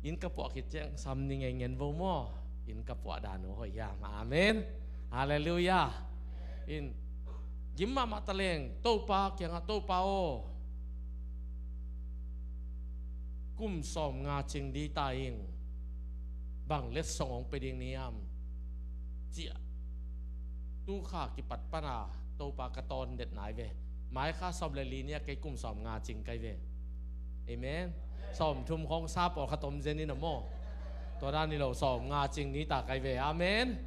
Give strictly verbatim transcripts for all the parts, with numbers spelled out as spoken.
Inn ka puah khit ciang sam ni ngei ngen vo maw? Inn ka puah dan uh hoih hiam? Amen. Halleluiah. In gim mahmah taleng Topa kiangah, Topa aw, kum sawm nga cing di ta ing, bang letsong hong pia ding ni hiam? Ciah tu kha kipat pana Topa ka tawn det nai ve. Mai kha sawm le li ni a kei kum sawm nga cing kai ve. Amen. Sawm thum khong sa pawl khat om zen in a maw? Tua dan ni lo, sawm nga cing ni ta kai ve. Amen.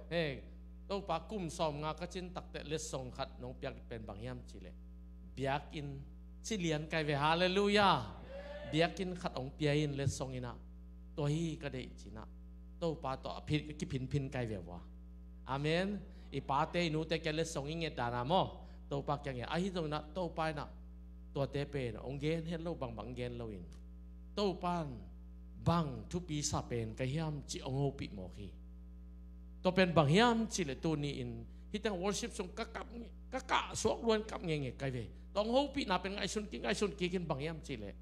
He, Topa kum sawm nga ka cin takteh letsong khat nong piak pen bang hiam cileh biakinn ci lian kai ve. Halleluiah. Biakinn khat hong pia in letsong inah, tua hi ka deih cinah Topa tawh a phin, kiphinphin kai ve ua. Amen. I pate i nute kia letsong i nget dana maw? Topa kiang ia ahi zonginah Topa inah tuate pen hong gen het lo, bangbang gen loin Topan bang thupi sa pen ka hiam cih hong hopih mawk hi. Tua pen bang hiam cihleh tuni in hiteng worship sung ka kap, ka kah suak luan kap ngenge kai ve. Tua hong hopihna pen ngaihsun kik, ngaihsun kikin bang hiam cihleh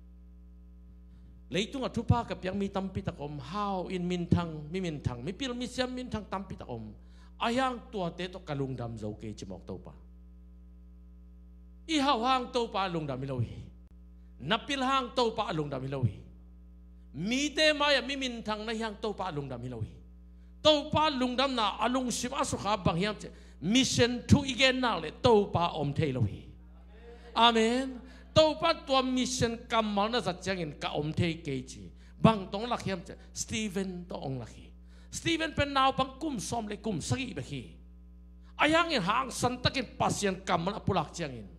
leitungah thupha ka piak mi tampi tak om, hau in minthang, mi minthang, mipil misiam minthang tampi tak om. Ahiang tuate tawh ka lungdam zo kei ci mawk Topa. I hau hang Topa lungdam hi lo hi. Na pil hang Topa a lungdam hi lo hi. Mite mai-ah mi minthang na hiang Topa a lungdam hi lo hi. Topa lungdamna a lungsim a sukha bang hiam cih mission thu i gen nak le Topa om thei lo hi. Amen. Topa tua mission kammal na zat ciangin ka om thei kei ci. Bang tawh hong lak hiam cih Stephen tawh hong lak hi. Stephen pen naupang kum sawm le kum sagih bek hi. Ahi hangin hangsan takin Pasian kammal a pulak ciangin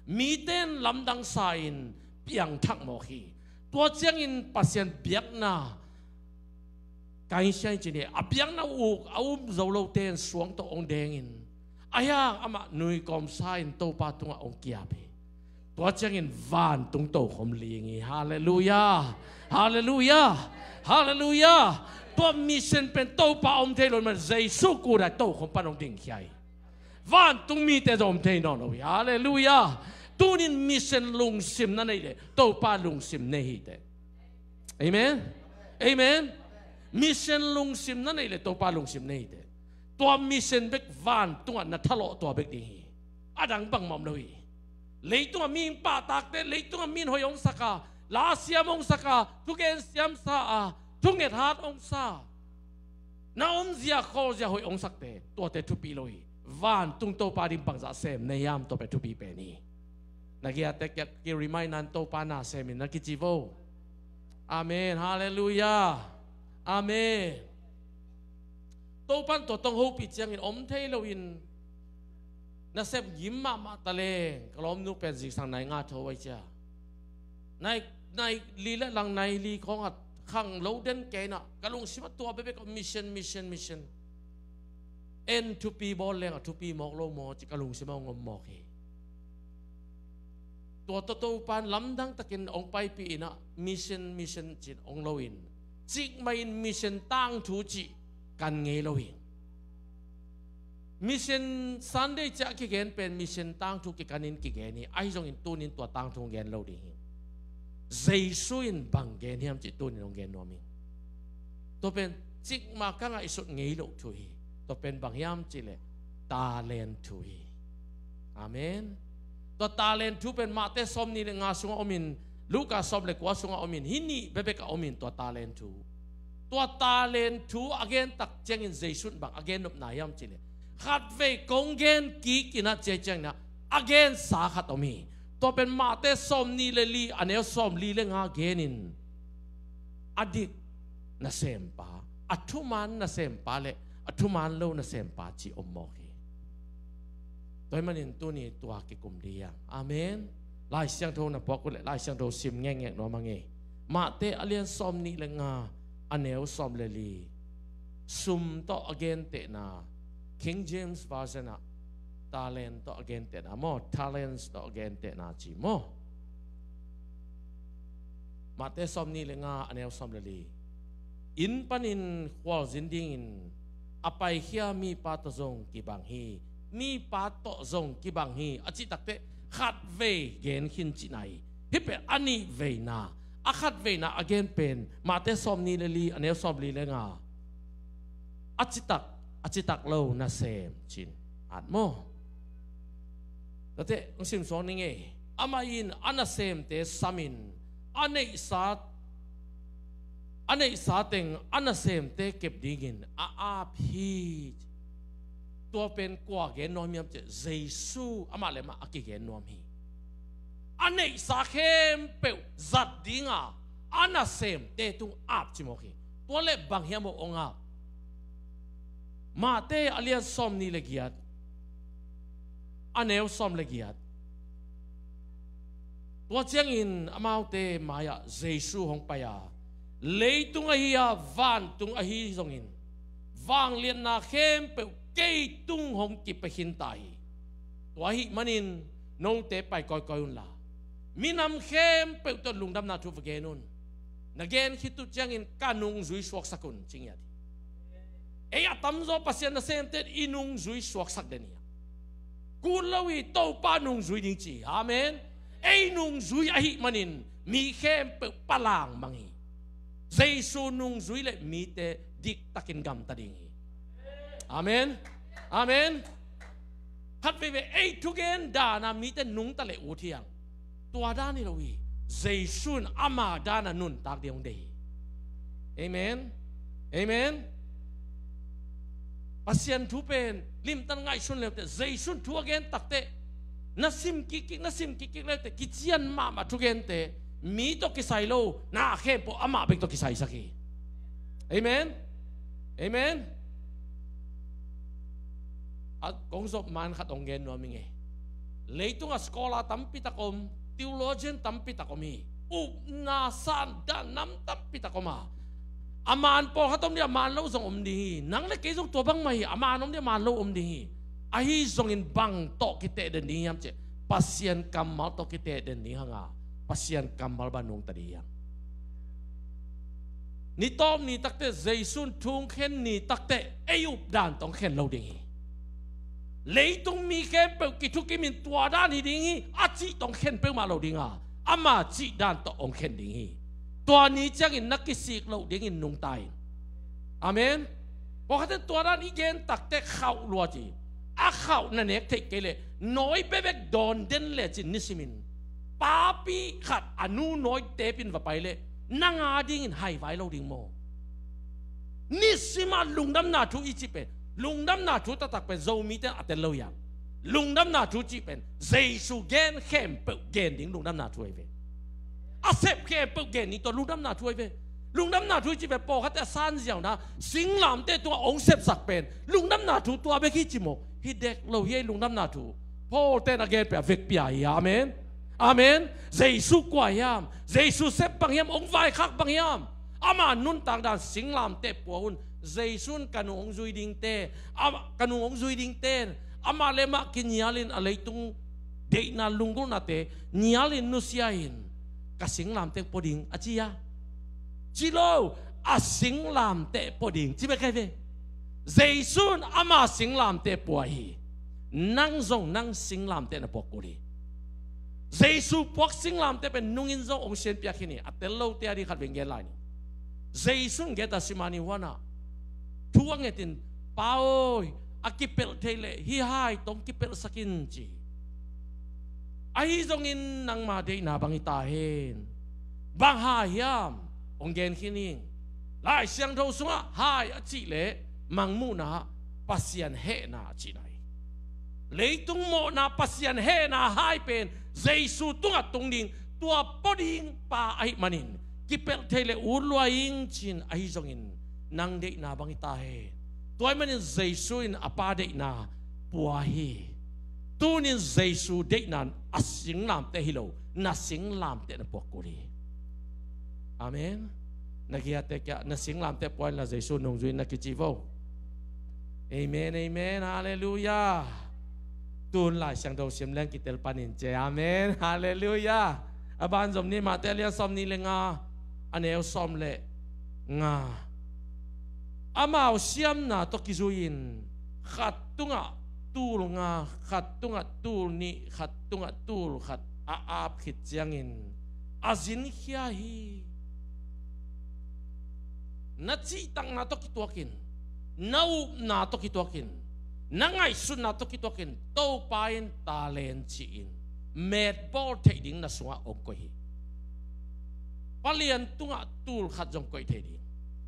mite in lamdang sa-in piangthak mawk hi. Tua ciangin Pasian biakna kainsiang cin hi. A biakna uk a um zo lote in suang tawh hong dengin ahi hang amah nuikawm sa-in Topa tungah hong kiap hi. Tua ciangin vantung tokhom ling hi. Halleluiah. Halleluiah. Halleluiah. Tua mission pen Topa om thei lo man Jesu kudai tokhom pan hong dingkhia hi. Vantung mite zong om thei nawn lo hi. Halleluiah. Tunin mission lungsim na neih leh Topa lungsim nei hi teh. Amen. Amen. Mission lungsim na neih leh Topa lungsim nei hi teh. Tua mission bek vantungah na thalawh tua bek ding hi. A dang bangmah om lo hi. Leitungah mi pahtakte, leitungah mi in hoih hong saka, la siam hong saka, thugen siamsa a, thunget hat hong sa, na omzia khawlzia hoih hong sakte, tuate thupi lo hi. Vantung Topa ding bangzah sem na hiam, tua pen thupi pen hi. Na giate kia ki remind nan Topa na semin na kici vo. Amen. Halleluiah. Amen. Topan tua tawh hong hopih ciangin om thei loin nasep gim mahmah taleng ka lawmnu pen zingsang nai nga tho ai cia. Nai, nai li le lang nai li khawngah khang lo den keinah ka lungsimah tua bekbek mission, mission, mission. En thupi bawl leng a thupi mawk lo maw ci ka lungsimah hong om mawk hi. Tua tawh Topan lamdang takin hong paipih inah mission, mission cin hong loin cikmah in mission tangthu cih kan ngei lo hi. Mission Sunday ciah kigen pen mission tangthu kikanin kigen hi. Ahi zongin tunin tua tangthu hong gen lo ding hi. Jesu in bang gen hiam cih tunin hong gen nuam hi. Tua pen cikmah ka ngaihsut ngei loh thu hi. Tua pen bang hiam cihleh talent thu hi. Amen. Tua talent thu pen Mate sawm nih le nga sungah omin, Luka sawm le kua sungah omin, hih nih bekbek a omin tua talent thu. Tua talent thu a gen tak ciangin Jesu in bang a gen nopna hiam cihleh khatvei kong gen kik inah ciai ciangin ah a gensa khat om hi. Tua pen Mate sawm nih le li a neu sawm li le nga genin a dik nasempa, a thuman nasempa le a thuman lo nasempa ci om mawk hi. Tua hi manin tuni tua kikum dih hiang. Amen. Lai Siangtho na puak uh leh Lai Siangtho sim ngekngek nuam a ngei. Mate a lian sawm nih le nga a neu sawm le li. Sum tawh a gentehna, King James Version ah talent tawh a gentehna maw, talents tawh a gentehna ci maw? Mate sawm nih le nga a neu sawm le li. Inn panin khualzin dingin a paikhia mipa tawh zong kibang hi. Mipa tawh zong kibang hi a cih takteh khatvei gen khin cihna hi. Hih pen a nih veina A khatveina a gen pen Mate sawmnih le li, a neu sawmli le nga. A citak, a citak lo nasem ci-in at maw? Tate hong simsuak ning ei. Amah in a nasemte samin a neihsa, a neihsa teng a nasemte kep dingin a ap hi. Tua pen kua gen nuam hiam cih leh Jesu amah le amah a kigen nuam hi. A neihsa khempeuh zat dinga a nasemte tung ap cimawk hi. Tua leh bang hiam aw hong ap? Mate a lian sawmnih le giat, a neu sawm le giat. Tua ciangin amaute mai-ah Jesu hong pai a, leitung ahi a vantung ahi zongin vangliatna khempeuh kei tung hong kipia khin ta hi. Tua ahih manin note pai kawikawi unla, minam khempeuh tawh lungdamna thu va gen un. Na gen khit uh ciangin ka nungzui suaksak un, ci ngiat hi. Ei a tamzaw Pasian nasemte in i nungzui suaksak den hi. Kul lo hi, Topa nungzui ding ci hi. Amen. Ei nungzui ahih manin mi khempeuh palangmang hi. Jesu nungzui leh mite diktakin gamta ding hi. Amen. Amen. Khat veivei ei thugen dana mite nungta leh ut hi hang. Tua dan hi lo hi. Jesu in ama dana nuntak ding hong deih hi. Amen. Amen. Pasian thu pen limtan ngaihsun leuteh, Jesu in thu a gen takteh, na sim kikkik, na sim kikkik leuteh, kician mahmah thugente, mi tawh kisai lo, na khempeuh amah bek tawh kisaisak hi. Amen. Amen. A kong zop man khat hong gen nuam hi ngei. Leitungah scholar tampi tak om, theologian tampi tak om hi. Upna san dan nam tampi tak om a, a man pawlkhat om ding, a man lo zong om ding hi. Nang le kei zong tua bangmah hi, a man om ding, a man lo om ding hi. Ahi zongin bang tawh kiteh den ding hiam cih leh, Pasian kammal tawh kiteh den ding hang a, Pasian kammal bang nungta ding hiam? Ni tawp ni takteh, Jesu in thu hong khen ni takteh, ei updan tawh hong khen lo ding hi. Leitung mi khempeuh kithukimin tua dan hi ding hi, a cih tawh hong khen peuhmah lo ding a, ama cih dan tawh hong khen ding hi. Tua ni ciangin na kisik loh dingin nungta in. Amen. Pawlkhatte tua dan i gen takteh khauh lua ci. A khauh na nek theih kei leh nawi bekbek dawn den lecin nisimin papi khat a nu nawi tepin va pai leh nang a dingin haivai lo ding maw? Nisimah lungdamna thu i cih pen, lungdamna thu taktak pen Zomite a tel lo hiam? Lungdamna thu cih pen Jesu gen khempeuh gen ding lungdamna thu ahi ve. A sep khempeuh gen ding tua lungdamna thu ahi ve. Lungdamna thu i cih pen pawlkhatte a sanziauna singlamteh tungah hong sepsak pen lungdamna thu tua bek hi ci maw? Hi dek lo hi ei lungdamna thu. Pawlte in a gen pen a vekpi ahi. Amen. Amen. Jesu kua hiam? Jesu sep bang hiam? Hong vaikhak bang hiam? Ama nuntak dan singlamteh pua un. Jesu in ka nung hong zui dingte, ama, ka nung hong zui dingte, amah le amah kinialin a leitung deihna lunggulhnate nialin nusia in, ka singlamteh pua ding a ci a? Ci lo, a singlamteh pua ding ci bek ahi ve. Jesu in ama singlamteh pua hi. Nang zong nang singlamteh na puak kul hi. Jesu puak singlamteh pen nungin zong hong sianpiak khin hi. A tel lote a ding khat vei gen lai ni. Jesu in Gethsemane huanah thu a ngetin, Pa aw, a kipelh thei leh hih hai tawh hong kipelhsak in ci. Ahi zongin nangma deihna bang hi ta hen. Bang hai hiam? Hong gen khin ing. Lai Siangtho sungah hai a cih leh mangmuhna ah Pasian hehna a cihna hi. Leitung mawhna Pasian hehna hai pen Jesu tungah tung ding, tua pua ding pa ahih manin kipelh thei leh ut lua ing ci-in, ahi zongin nang deihna bang hi ta hen. Tua ahih manin Jesu in a Pa deihna pua hi. Tunin Jesu deihna in a singlamteh hi lo, na singlamteh na puak kul hi. Amen. Na kiate kia na singlamteh pua inla Jesu nungzui na kici vo. Amen, amen, halleluiah. Tun Lai Siangtho sim leng kitel panin ci. Amen, halleluiah. A ban zom ni, Mate a lian sawmnih le nga, a neu sawm le nga. Amau siamna tawh kizui-in khat tungah tul nga, khat tungah tul nih, khat tungah tul khat a ap khit ciangin a zinkhia hi. Na cihtakna tawh kituakin, na upna tawh kituakin, na ngaihsutna tawh kituakin Topa in talent ci-in metbawl theih ding na sungah hong koih hi. Palian tungah tul khat zong koih thei ding,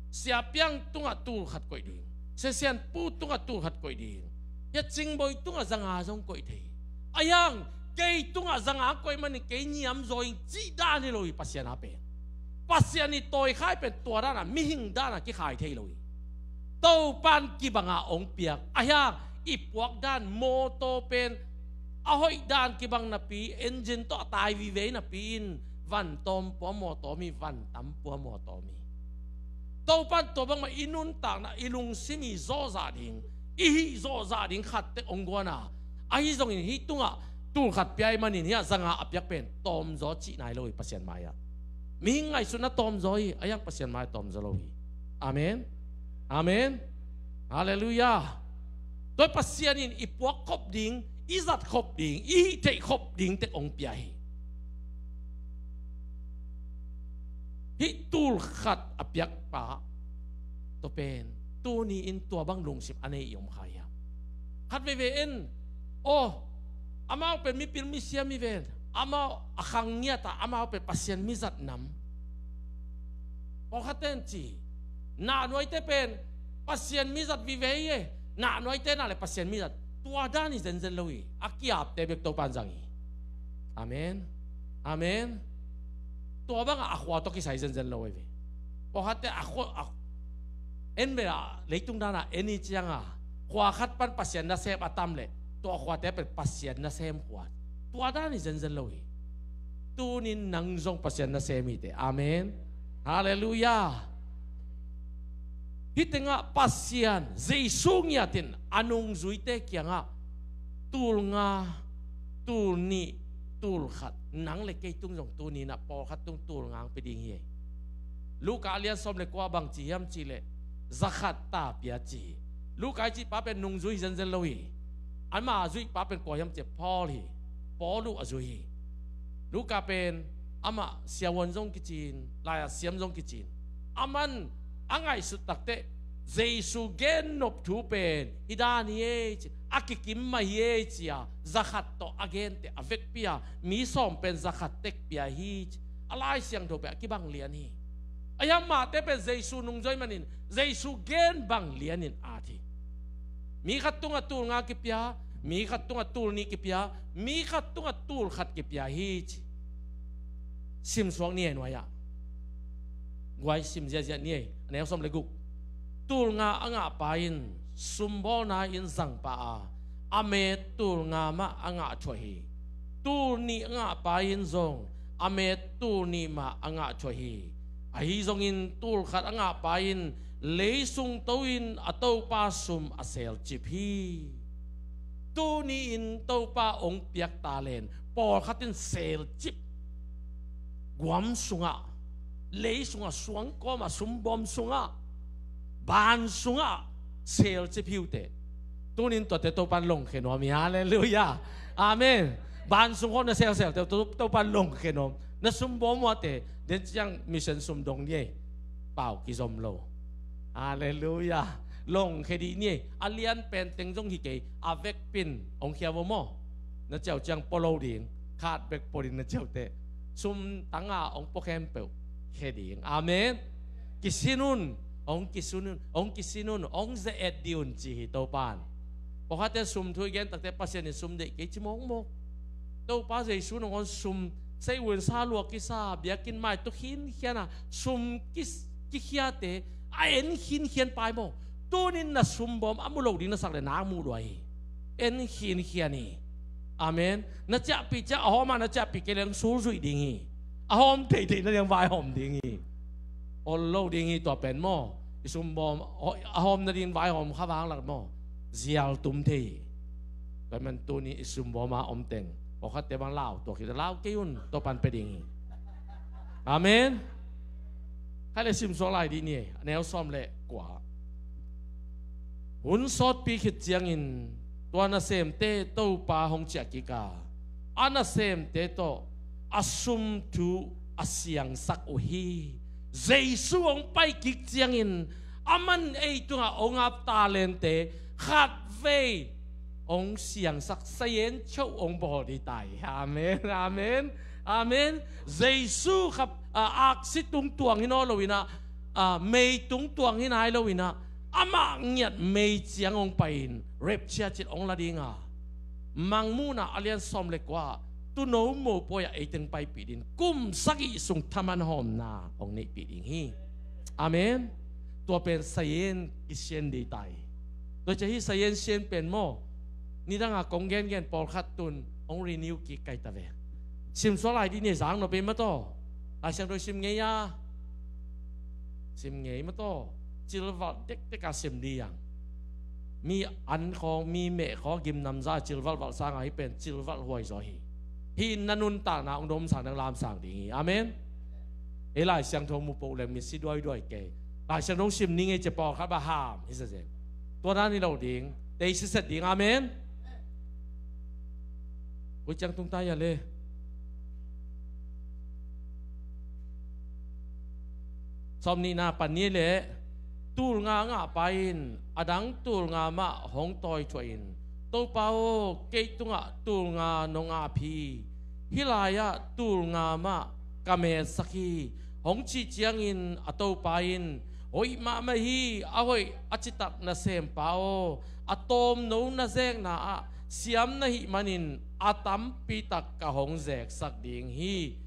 siapiang tungah tul khat koih ding, siasianpu tungah tul khat koih ding, hia cingboi tungah zanga zong koih thei. Ahi hang kei tungah zanga koih manin kei niam zaw ing cih dan hi lo hi Pasian a pen. Pasian i tawikhai pen tua dana mihing dana kikhai thei lo hi. Topan kibanga hong piak ahi hang i puak dan mawtaw pen a hoih dan kibang napi, engine tawh a tai vivei napi in van tawm pua mawtaw mi, van tam pua mawtaw mi. Topan tua bangmah i nuntakna, i lungsim i zawhzah ding, i hih zawhzah ding khat tek hong guana. Ahi zongin hih tungah tul khat pia i manin hiah zanga a piak pen tawmzaw cih nai lo hi Pasian mai-ah. Mihing ngaihsutna tawmzaw hi, ahi hang Pasian mai tawmzaw lo hi. Amen. Amen. Halleluiah. Tua Pasian in i puak khop ding, i zat khop ding, i hih theih khop ding tek hong pia hi. Hih tul khat a piakpa tua pen tuni in tua bang lungsim a nei i om kha hiam? Khat veivei en, aw, amau pen mipil misiam hi ven, amau a khang ngiat a, amau pen Pasian mizat nam. Pawlkhatte in ci, nahnuaite pen Pasian mizat vivei e, nahnuaite na le Pasian mizat. Tua dan hi zenzen lo hi, a kiapte bek Topan zang hi. Amen. Amen. Tua bangah a khua tawh kisai zenzen lo hi ve. Pawlkhatte a khua, a, en ve a, leitung dana en i cianga khua khat pan Pasian nasem a tam leh tua khuate pen Pasian nasem khua. Tua dan hi zenzen lo hi. Tunin nang zong Pasian nasem hi te. Amen. Halleluiah. Hih tengah Pasian Jesu ngiatin a nungzuite kiangah tul nga, tul nih, tul khat, nang le kei tung zong tuninah pawlkhat tung tul nga hong pia ding hi. Luka a lian sawm le kua bang ci hiam cihleh za khat ta pia ci hi. Luka i cihpa pen nungzui hi zenzen lo hi. Ama zuihpa pen kua hiam cihleh Paul hi. Paul uh a zui hi. Luka pen amah siavuan zong kicin, lai-at siam zong kicin. Aman a ngaihsut takteh Jesu gennop thu pen hih dan hi ei ci, a kikim mah hi ei ci-a za khat tawh a genteh a vekpi-a mi sawm pen za khat tek pia hi ci. A Lai Siangtho pen a kibang lian hi. Ahi hang mahte pen Jesu nungzui manin Jesu gen bang lianin at hi. Mi khat tungah tul nga kipia, mi khat tungah tul nih kipia, mi khat tungah tul khat kipia hi ci. Simsuak ni ei nuai-ah. Guai sim ziahziah ni ei, a neu sawm le guk. Tul nga a ngahpa in sumbawlna in zangpah a, a met tul nga mah a ngah thuah hi. Tul nih a ngahpa in zong a met tul nih mah a ngah thuah hi. Ahi zongin tul khat a ngahpa in leisung to-in a topa sum a selcip hi. Tuni-in Topa hong piak talent pawlkhat in selcip, guam sungah, lei sungah, suangkawmah, sumbawm sungah, ban sungah selcip hi uh teh. Tunin tuate Topan longkhia nuam hi. Halleluiah. Amen. Ban sung khawng na selsel teh Topan longkhia nuam. Na sumbawm uh a teh den ciang mission sum dong ni ei. Pau kizom lo. Halleluiah. Longkhia dih ni ei. A lian pen teng zong hi kei, a vekpin hong khia vo maw. Na ciau ciang pua lo ding, khat bek pua ding na ciau teh. Sum tanga hong pua khempeuh khia ding. Amen. Kisin un, hong kisin un, hong kisin un, hong ze-et dih un ci hi Topan. Pawlkhatte sum thu i gen takteh Pasian in sum deih kei ci mawkmawk. Topa Jesu nangawn sum, sei un sa lua kisa, biakinn mai tuk khinkhian a sum ki, kikhiate a en khinkhian pai maw. Tunin na sumbawm a mu lo ding na sak le nak muh lua hi. En khinkhian hi. Amen. Na ciahpih ciah a hawm a, na ciahpih kei leng sulzuih ding hi. A hawm theithei na liang vaihawm ding hi. Ol lo ding hi tua pen maw. I sumbawm a hawm nading vaihawm kha vang lak maw. Zial tum thei hi. Tua man tuni i sumbawm a om teng pawlkhatte bang lau tuak hi, lau kei un, Topan pia ding hi. Amen. Khai le simsuak lai dih ni ei, a neu sawm le kua. Hun sawtpi khit ciangin tua nasemte Topa hong ciah kik a, a nasemte tawh a sum thu a siangsak uh hi. Jesu hong pai kik ciangin aman ei tungah hong ap talente khatvei hong siangsak sayen choh hong bawl dih tai. Amen, amen, amen. Jesu kha, a, aksi tung tuang hi naw lo inah, a, mei tung tuang hi nai lo inah amah ngiat mei ciang hong pai-in rapture cih hong la dinga, Mangmuhna a lian sawm le kua, tuuno mopawi ah ei teng paipih ding, kum sagih sung thaman hawmna hong neihpih ding hi. Amen. Tua pen sayen kisian dih tai. Tua ciah hi sayen sian pen maw, nidanga kong gengen pawlkhat tun hong renew kik kai ta ve. Simsuah lai dih ni zang no pe mataw. Lai Siangtho sim ngei a, sim ngei mataw. Cilvalh dekdek a sim dih ang. Mi an khawng, mi meh khawng, gimnamza cilvalh valh sanga hi pen cilvalh huai zaw hi. Hi na nuntakna hong domsang nang lamsang ding hi. Amen. Ei Lai Siangtho mu poh leng mi si duaiduai kei. Lai Siangtho sim ning ei cia pawlkhat ba ham hi sa zen. Tua dan hi lo ding. Tei siset ding. Amen. Koi ciang tung ta ya le. Sawm nihna pan ni le, tul nga a ngahpa in a dang tul nga mah hong tawi thuah in, Topa aw, kei tungah tul nga nong ap hi. Hih lai-ah tul nga mah ka metsak hi, hong cih ciangin a topa in, hoih mahmah hi, a hoih a citak nasempa aw, a tawmno na zekna ah siam na hih manin a tampitak ka hong zeksak ding hi.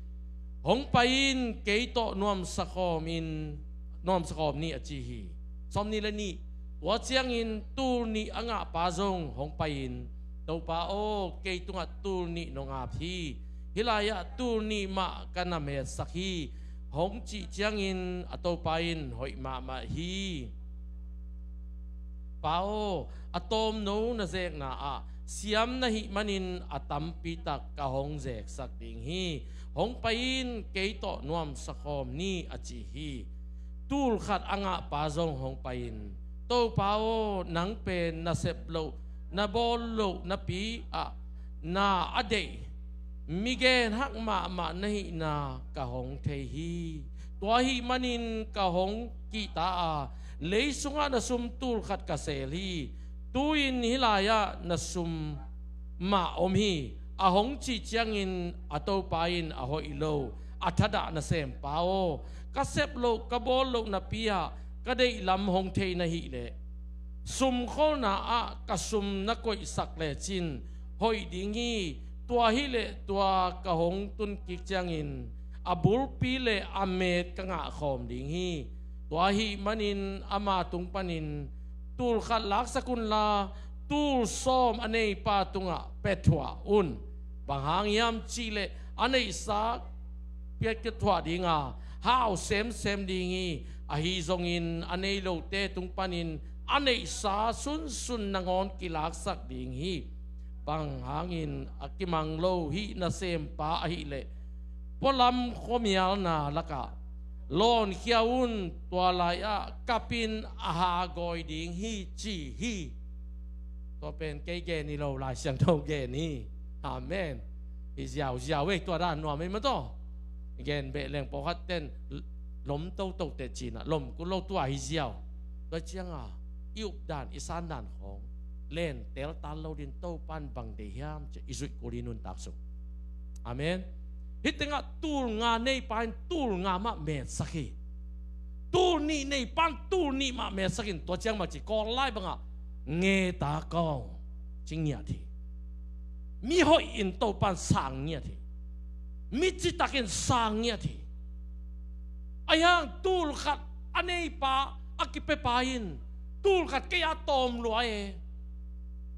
Hong pai in, kei tawh nuamsa khawm in, nuamsa khawm ni, a ci hi. Sawm nih le nih. Tua ciangin tul nih a ngahpa zong hong pai in, Topa aw, kei tungah tul nih nong ap hi. Hih lai-ah tul nih mah ka na metsak hi, hong cih ciangin a topa in, hoih mahmah hi. Pa aw, a tawmno na zekna ah siam na hih manin a tampitak ka hong zeksak ding hi. Hong pai in, kei tawh nuamsa khawm ni, a ci hi. Tul khat a ngahpa zong hong pai in, Topa aw, nang pen na sep loh, na bawl loh napi ah na a deih, mi genhak mahmah na hihna ka hong thei hi. Tua ahih manin ka hong kihta a, lei sungah na sum tul khat ka seel hi. Tu-in hih lai-ah na sum mah om hi, a hong cih ciangin a topa in, a hoih lo, a thadah nasempa aw, ka sep loh, ka bawl loh napi ah ka deih lam hong thei na hih leh, sumkholna ah ka sum na koihsak lecin hoih ding hi. Tua hileh tua ka hong tun kik ciangin a bulpi le a meet ka ngah khawm ding hi. Tua ahih manin ama tung panin, tul khat laksak unla, tul sawm a neipa tungah pia thuah un. Bang hang hiam cihleh a neihsa pia thuah dinga hau semsem ding hi. Ahi zongin a nei lote tung panin a neihsa sunsun nangawn kilaksak ding hi. Bang hangin a kimang lo hih nasempa ahileh pualam khuamialna lakah lawnkhia un, tua lai-ah kapin a hagawi ding hi, ci hi. Tua pen kei gen hi lo, Lai Siangtho gen hi. Amen. Hi ziauziau ei, tua dan nuam ei mataw. Gen beh leng pawlkhat ten lom toto teh cinah lom kul lo, tua hi ziau. Tua cianga i updan, i sandan khawng len teltal lo din Topan bang deih hiam ci i zuih kul hi nuntak sung. Amen. Hih tengah tul nga neipa in tul nga mah metsak hi. Tul nih neipa in tul nih mah metsak in, tua ciang mah ci Kawl lai bangah ngeta kawng ci ngiat hi. Mi hoih in Topan sang ngiat hi. Mi citak in sang ngiat hi. Ahi hang tul khat a neipa, a kipiapa in tul khat kei a tawm lua e,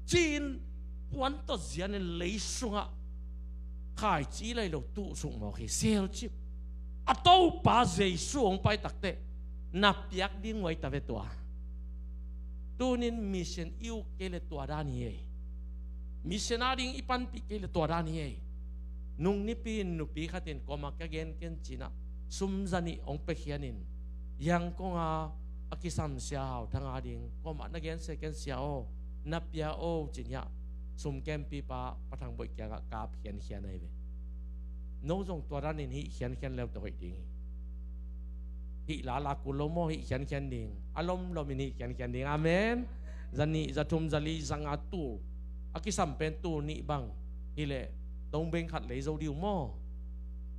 ci-in puan tawh zianin lei sungah khaici lai lo tuh suk mawk hi. Selcip a Topa Jesu hong pai takteh na piak ding huai ta ve tua. Tunin mission i uk kei le tua dan hi ei. Mission a ding i panpih kei le tua dan hi ei. Nung nipi in nupi khatin kuamah ka gen ken cinah sum zanih hong pia khianin, Yangon a a kisam Sia Hau Thang a ding kuamah na gen se ken sia aw, na pia aw cin hiah sum kempipa Pa Thang Boih kiangah kap khiankhian ahi ve. No zong tua danin hih khiankhian leute hoih ding hi. Hih lala kul lo maw, hih khiankhian ding. A lomlomin hih khiankhian ding. Amen. Zanih, zathum, zali, zanga tul, a kisam pen tul nih bang hileh, dongbeng khat lei zo diu maw.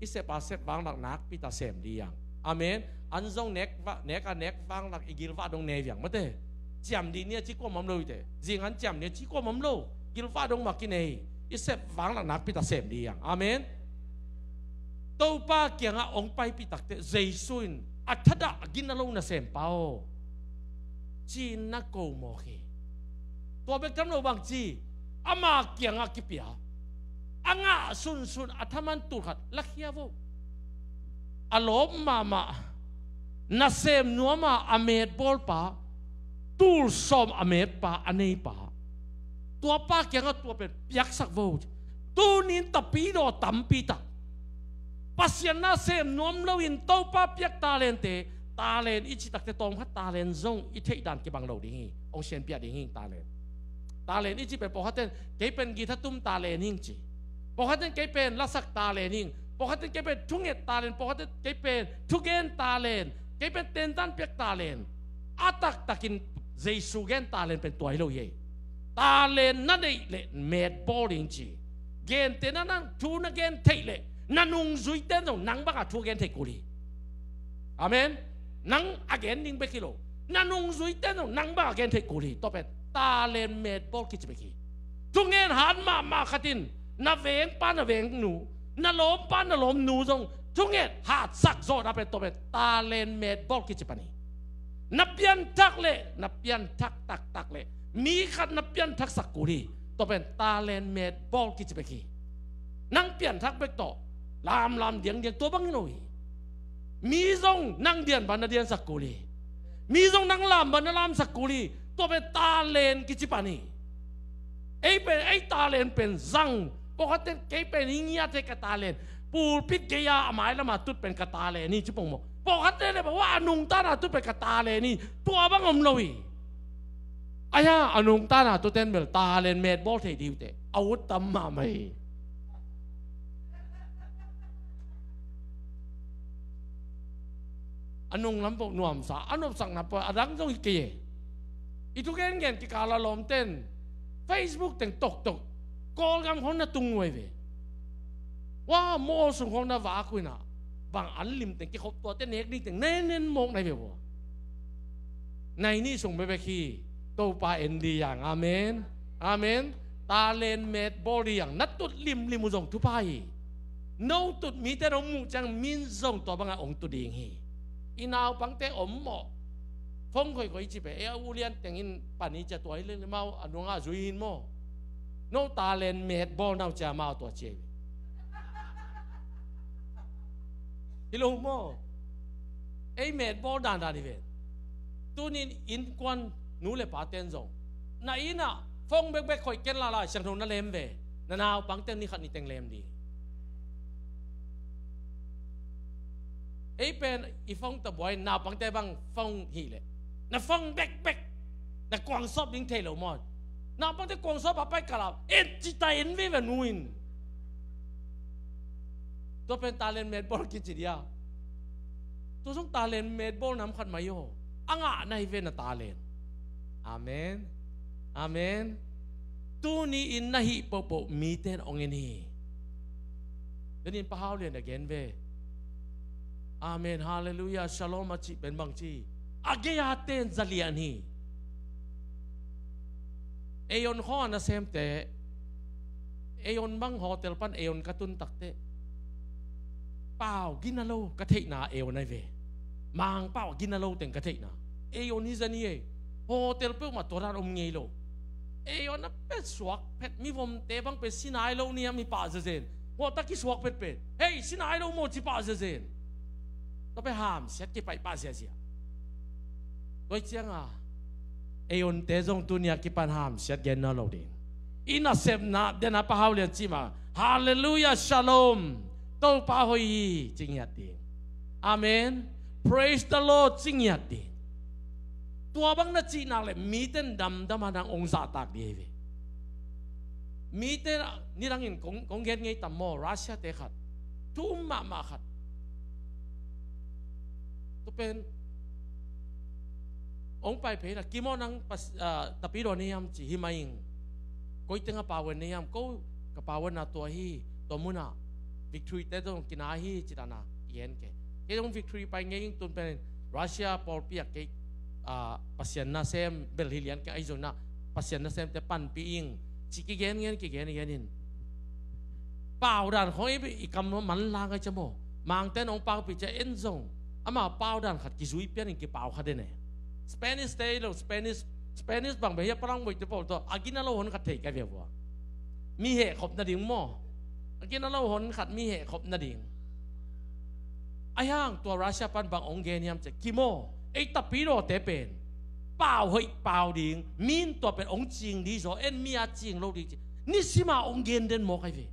I sep a sep vanglak nakpi ta sem dih ang. Amen. An zong nek a nek vanglak i gilvah dong ne viang mate. Ciam dih nia ci kuamam lo ite. Zing an ciam nia ci kuamam lo. Gilvah dong mah kinei. I sep vanglak nakpi ta sem dih ang. Amen. Topa kiangah ong paipih takte Jesu in, a thadah a gina lo nasempa aw, ci-in na ko mawk hi. Tua bek tham lo bang ci, ama kiangah kipia, a ngah sunsun a thaman tul khat lakhia vo. A lawp mahmah, nasem nuama a metbawlpa, tul sawm a metpa a neipa, tuapa kiangah tua pen piaksak vo. Tunin tapidaw tampi tak, Pasian nasem nuam loin Topa piak talente, talent i citakte tawmkhat talent zong i theihdan kibang lo ding hi. Ong sianpiah ding hi talent. Talent i ci pen pawlkhatten kei pen guitar tum talent hing ci. Pawlkhatten kei pen lasak talent hing. Pawlkhatten kei pen thunget talent. Pawlkhatten kei pen thugen talent. Kei pen tentan piak talent. A taktakin Jesu gen talent pen tua hi lo hi. Talent na neih leh metbawl ding ci. Gente na nang thu na gen theih leh na nungzuite zong nang banga thu gen theih kul hi. Amen. Nang a gen ding bek hi lo, na nungzuite zong nang banga gen theih kul hi. Tua pen talent metbawl kici bek hi. Thungen hat mahmah khatin na vengpa na vengnu, na lawmpa na lawmnu zong thunget hatsak zawhna pen tua pen talent metbawl kici pan hi. Na pianthak leh, na pianthak taktak leh mi khat na pianthaksak kul hi. Tua pen talent metbawl kici bek hi. Nang pianthak bek tawh lamlam diangdiang tua bang hi lo hi. Mi zong nang dian ban na diansak kul hi. Mi zong nang lam ban na lamsak kul hi. Tua pen talent kici pan hi. Ei pen, ei talent pen zang. Pawlkhatten kei pen hi ngiat hi ka talent. Pulpit gei-a a mailama tut pen ka talent hi ci pong maw. Pawlkhatten le bang a nungtana tut pen ka talent hi. Tua bang om lo hi. Aia, a nungtana tutten bel talent metbawl thei dih uh teh. A ut tam mahmah hi. A nunglam peuh nuamsa, a nopsakna peuh a dang zong hi kei e. I thugengen kikala lawmten Facebook teng toktok Kawlgam khong na tung nuai ve. Wa, mawh sung khong na vak uh inah bang an limteng kikhop tuate nek dingteng na en en mawk nai ve ua. Nai nih sung bekbek hi. Topa en dih ang. Amen. Amen. Talent metbawl dih ang. Na tut limlim uh zong thupha hi. No tut mite na hong muh ciang min zong tua bangah hong tu ding hi. I naupangte om maw? Phone khoikhoi ci pe, e a ulian tengin pan hi cia tua hi leng mau a nungah zui hin maw? No talent metbawl nau cia mau tua cia hi. Hi lo maw? Ei metbawl dandan hi ven. Tunin innkuan nu le paten zong na innah phone bekbek khoih ken lala siangtho na lem ve. Na naupangten ni khat ni teng lem dih. Ei pen i phone tabuai naupangte bang phone hileh na phone bekbek na kuangsawp ding thei lo maw? Naupangte kuangsawp a pai kalam en cita en veve nu in. Tua pen talent metbawl kici dia. Tua zong talent metbawl nam khat mai aw. A ngah na hi ve na talent. Amen. Amen. Tuni in na hih pohpoh mite in hong en hi. Tunin Pa Hau Lian a gen ve. Amen. Halleluiah. Shalom a cih pen bang ci. A gei-a ten zalian hi. Eion khaw a nasemte, Eion bang hotel pan Eion ka tun takte pau gina lo ka theihna Eion ai ve. Mang pau gina lo teng ka theihna Eion hi zani ei. Hotel peuhmah tua dan om ngei lo. Eion a pet suak phet mi vomte bang pet sinai lo niam hi pah zezen. Huata kisuak pet pet hei sinai lo maw ci pah zezen. Tua pe hamsiat kipaih pah ziazia. Tua cianga Eion te zong tunia kipan hamsiat gen nawn lo ding. I nasepna dena Pa Hau Lian cih mah Halleluiah, Shalom, Topa hoih hi ci ngiat ding. Amen. Praise the Lord ci ngiat ding. Tua bang na cih nak le mite in damdam a nang ong zahtak dih hi ve. Mite nidangin kong gen ngei tam maw, Russia te khat Thu um mahmah khat. Tua pen hong pai phei na, Kim aw, nang pas, ah, tapidaw na hiam ci hi mah ing. Koi teng a power na hiam? Ko ka power na tua hi, tua munah victory te zong kina hi ci dana i en ke. Kei zong victory pai ngei ing. Tun pen Russia pawlpi ah kei, ah, Pasian nasem bel hi lian kei, ahi zongin ah Pasian nasemte panpih ing ci kigen ngen kigen ngen in. Pau dan khong i, i kam manlang ai cia maw. Mangte nong paupi cia en zong ama pau dan khat kizui pian in kipau kha den e. Spanish te lo, Spanish, Spanish bang beh hia, Palangboite pawl tawh a gina lo hon khat thei kai ve vua. Mi heh khop nading maw. A gina lo hon khat mi heh khop nading. Ahi hang tua Russia pan bang ong gen hiam cia, Kim aw, ei tapidawte pen pau hoih pau ding, min tua pen ong cing ding zaw, en mi a cing lo ding ci. Nisima ong gen den maw kai ve.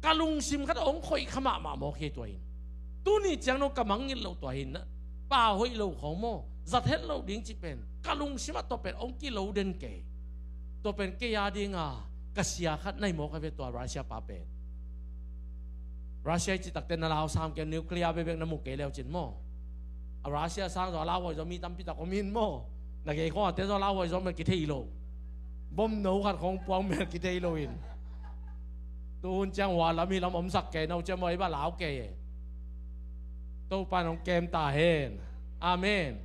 Ka lungsim khat ong khoih kha mahmah maw kei tua in. Tuni ciang no ka mangngilh loh tua hi na. Pau hoih lo khong maw, zat het loh ding ci pen ka lungsim ah tua pen ong kilo den kei. Tua pen kei a dinga ka sia khat nai maw kai ve, tua Russia pa pen. Russia i cih takte na lau sam kei, nuclear bekbek na mu kei leu cin maw. A Russia sang zaw a lauhuai zaw mi tampi tak om in maw. Na gei khong a te zaw a lauhuai zaw mel kithei lo. Bom no khat khong puang mel kithei lo in. Tuhun ciang hua lam hi lam omsak kei no ciang maw, ei bang lau kei e. Topa nong kem ta hen. Amen.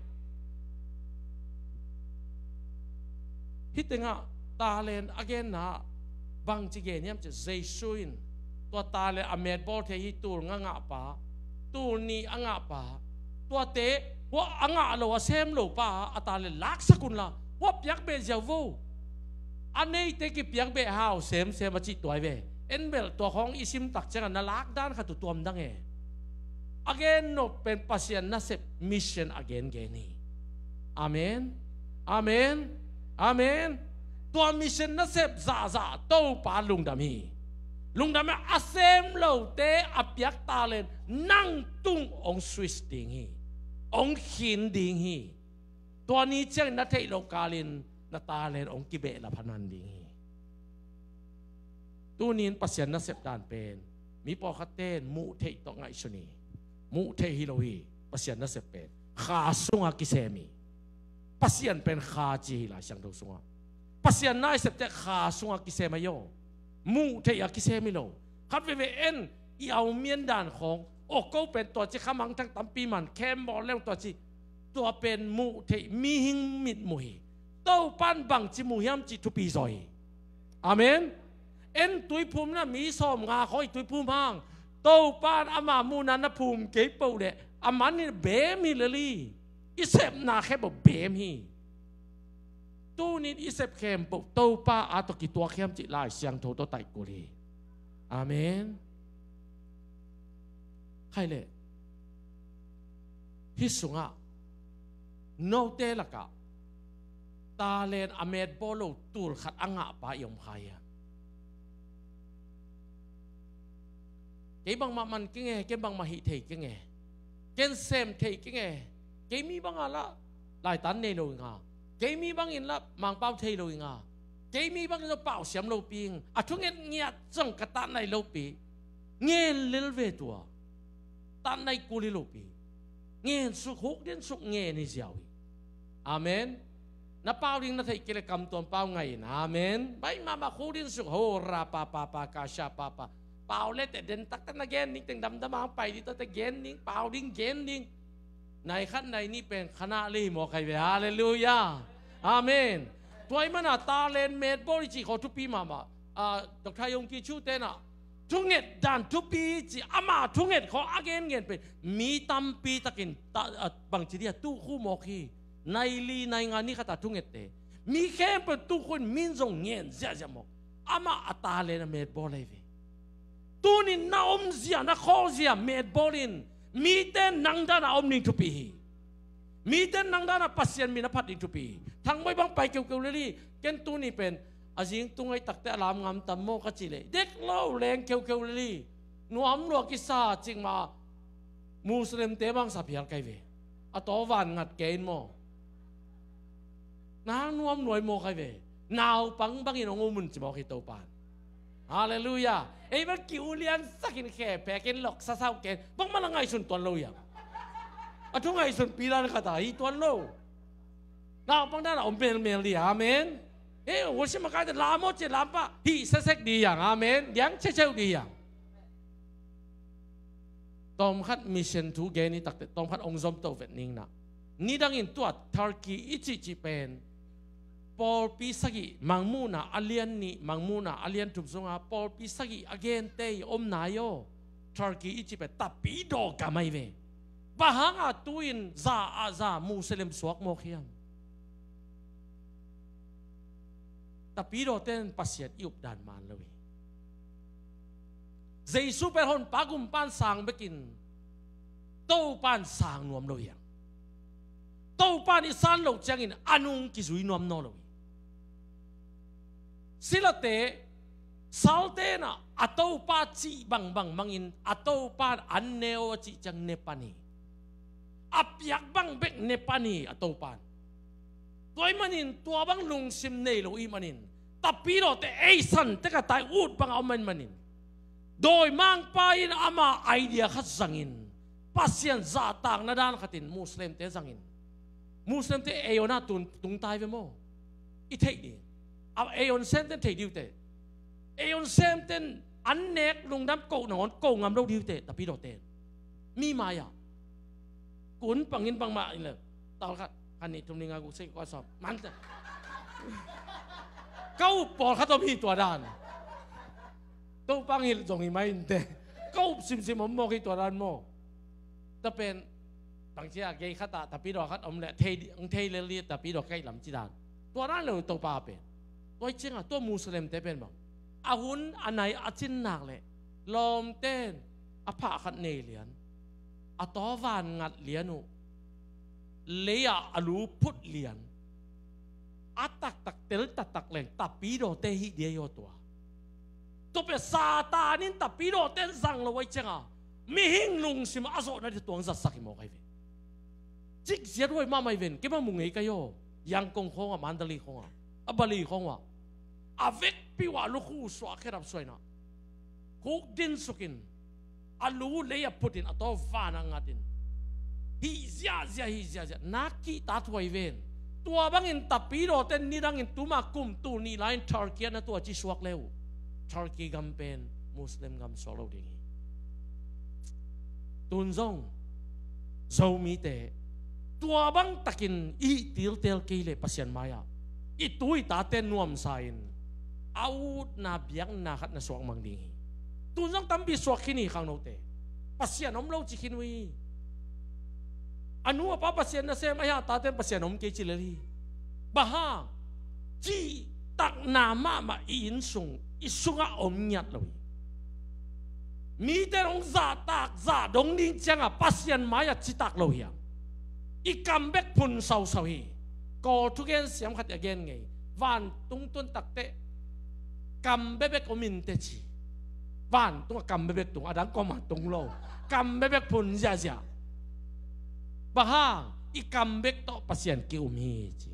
Hih tengah talent a genna bangci gen hiam cih, Jesu in tua talent a metbawl thei hi, tul nga ngahpa, tul nih a ngahpa, tuate hua a ngah lo a sem lo pa a talent laksak unla hua piak beh ziau vo. A neite kipiak beh hau semsem a cih tuai ve. En bel tua khawng i sim tak ciangah na lak dan khat uh tuam dang e. A gen nop pen Pasian nasep mission a gengen hi. Amen. Amen. Amen. Tua mission nasep zahzah Topa lungdam hi. Lungdam hi. A sem lote a piak talent nang tung ong switch ding hi. Ong khin ding hi. Tua ni ciangin na theih loh kalin na talent ong kibehlap hanan ding hi. Tunin Pasian nasep dan pen mi pawlkhatte in muh theih tawh ngaihsun hi. Muh theih hi lo hi. Pasian nasep pen kha sunga kisem hi. Pasian pen kha ci hi Lai Siangtho sungah. Pasian nasepte kha sunga kisem ahi aw. Muh theih a kisem hi lo. Khat veve en i au mian dan khawng, aw ko pen tua ci kha mangthang tampi man khem bawl leng tua ci. Tua pen muh theih mihing mitmuh hi. Topan bangci muh hiam cih thupi zaw hi. Amen. En tuiphum na mi sawm nga khawi tuiphum hang Topan ama muhna na phum kei poh leh a man in beem hi lel hi. I sepna khempeuh beem hi. Tunin i sep khempeuh Topa a tawh kituak hiam cih Lai Siangtho tawh taihkul hi. Amen. Khai leh hih sungah note lakah talent a metbawl lo tul khat a ngahpa i om kha hiam? Kei bangmah man kei nge, kei bangmah hih thei kei nge, ken sem thei kei nge, kei mi banga lah laitan nei lo inga, kei mi bangin lah mangpau thei lo inga, kei mi bangin lah pau siam lopi ing, a thunget ngiat zong ka tatnai lopi. Ngen lel ve tua. Tatnai kul hi lopi. Ngen suk, huk din suk ngen hi ziau hi. Amen. Na pau ding na theih kei leh kamtuam pau ngai in. Amen. Baih mahmah, huk din suk ho ra pa pa pa ka sha pa pa. Pau leh teh den takte na gen ding teng damdam a pai ding takte gen ding, pau ding gen ding. Nai khat nai nih pen khanah lei maw khai ve. Halleluiah. Amen. Tua i mana talent metbawl i cih khaw thupi mahmah. Ah, Doctor Yonggi Cho tenah thunget dan thupi ci, ama thunget khaw a gengen pen mi tampi takin ta, ah, bangci dia tukhu mawk hi. Nai li nai nga ni khata thungette mi khempeuh tukhu in min zong ngen ziahziah mawk. Ama a talent a metbawl ahi ve. Tunin na omzia na khawlzia metbawl in mite nang dana om ding thupi hi. Mite nang dana Pasian min a phat ding thupi hi. Thangmoi bang pai keukeu lel hi. Ken tuni pen a zing tungai takte a lam ngam tam maw ka cih leh dek lo leng keukeu lel hi. Nuam lua kisa cikmah Muslimte bang sa phial kai ve. A taw van ngat kei in maw. Nang nuam nuai maw kai ve. Naupang bangin hong um un ci mawk hi Topan. Halleluiah. Ei bel ki-ulian sakin khe pekin lok sasau ken bangmah la ngaihsun tuan lo hiam? A thu ngaihsun pidan khat a hi tuan lo. Naupang dan a om melmel di. Amen. Ei worship makaite lam aw ci lam pah hih sesek di hiam? Amen. Liang ceceu di hiam? Tawmkhat mission thu gen i takte tawmkhat ong zom to vet ning na. Nidangin tua Turkey i cihcih pen pawlpi sagih Mangmuhna a lian nih, Mangmuhna a lian thum sunga pawlpi sagih a gente i omna i aw. Turkey i cih pen tapidaw gam ahi ve. Bang hanga tu-in za a za Muslim suak mawk hiam? Tapidawte in Pasian i updan man lo hi. Jesu pen honpa gumpan sang bekin Topan sang nuam lo hiam? Topan i san lo ciangin a nung kizui nuam naw lo hi. Silate salte na a Topa cih bangbang mangin a Topan an ne aw a cih ciang ne pan hi. A piak bang bek ne pan hi a Topan. Tua ahih manin tua bang lungsim nei lo i hih manin tapidawte ei san tek a tai ut bang a om ahih manin dawimangpa in ama idea khat zangin Pasian zahtakna dan khatin Muslimte zangin Muslimte ei on a tun tung tai ve maw? I theih ding a ei on semten theih ding uh teh. Ei on semten an nek lungdam koh nangawn koh ngam lo ding uh teh tapidawte. Mi mai-ah kun pangin bangmah in le tal khat khat nih thum nih nga guk sagih kua sawm man teh. Ka up pawlkhat om hi tua dan. Topa ngilh zong hi mai in teh. Ka up simsim om mawk hi tua dan maw? Tua pen bangci a gei khat ah tapidaw khat om leh thei, ang thei lel dih tapidaw kaih lam ci dan. Tua dan lo Topa pen. Tua hi ciangah tua Muslimte pen bang a hun a nai a cin nak leh lawmten a phah khat nei lian, a taw van ngat lian uh, lei-ah a lu phut lian, a taktak tel taktak leng tapidawte hih dia hi aw tua. Tua pen Satan in tapidawte in zang lo ahi cianga mihing lungsim a zawhna dia tuang zatsak hi mawk ahi ve. Cikziat huai mahmah hi ven, keimah mu ngei ka hi aw. Yangkong khawngah, Mandalay khawngah, a Bali khawngah a vekpi uh ah lukhu suah khedap suaina khuk din sukin a lu lei a phutin a taw vanah ngatin hih ziahziah hih ziahziah nak kihta thuai ven. Tua bangin tapidawte nidangin tuma kum tul nih lai-in Turkey ah na tua ci suak le uh Turkey gam pen Muslim gam suak lo ding hi. Tun zong Zomite tua bang takin i hih tiltel kei leh Pasian mai-ah i tu i tate nuamsa in a utna biakna khat na suak mang ding hi. Tun zong tampi suak khin hi khangnote. Pasian om lo ci khin uh hi. A nu a pa Pasian nasem ahi a taten Pasian om kei ci lel hi. Bang hang? Cihtakna mahmah i inn sung i sungah om ngiat lo hi. Mite in hong zahtak zah dong ding ciangah Pasian mai-ah citak lo hiam? I kam bek phun sausau hi. Kawl thugen siam khat a gen ngei. Vantung tun takteh kam bekbek om in teh ci. Vantungah kam bekbek tung, a dang kawmah tung lo. Kam bekbek phun ziahziah. Bang hang? I kam bek tawh Pasian ki-um hi ci.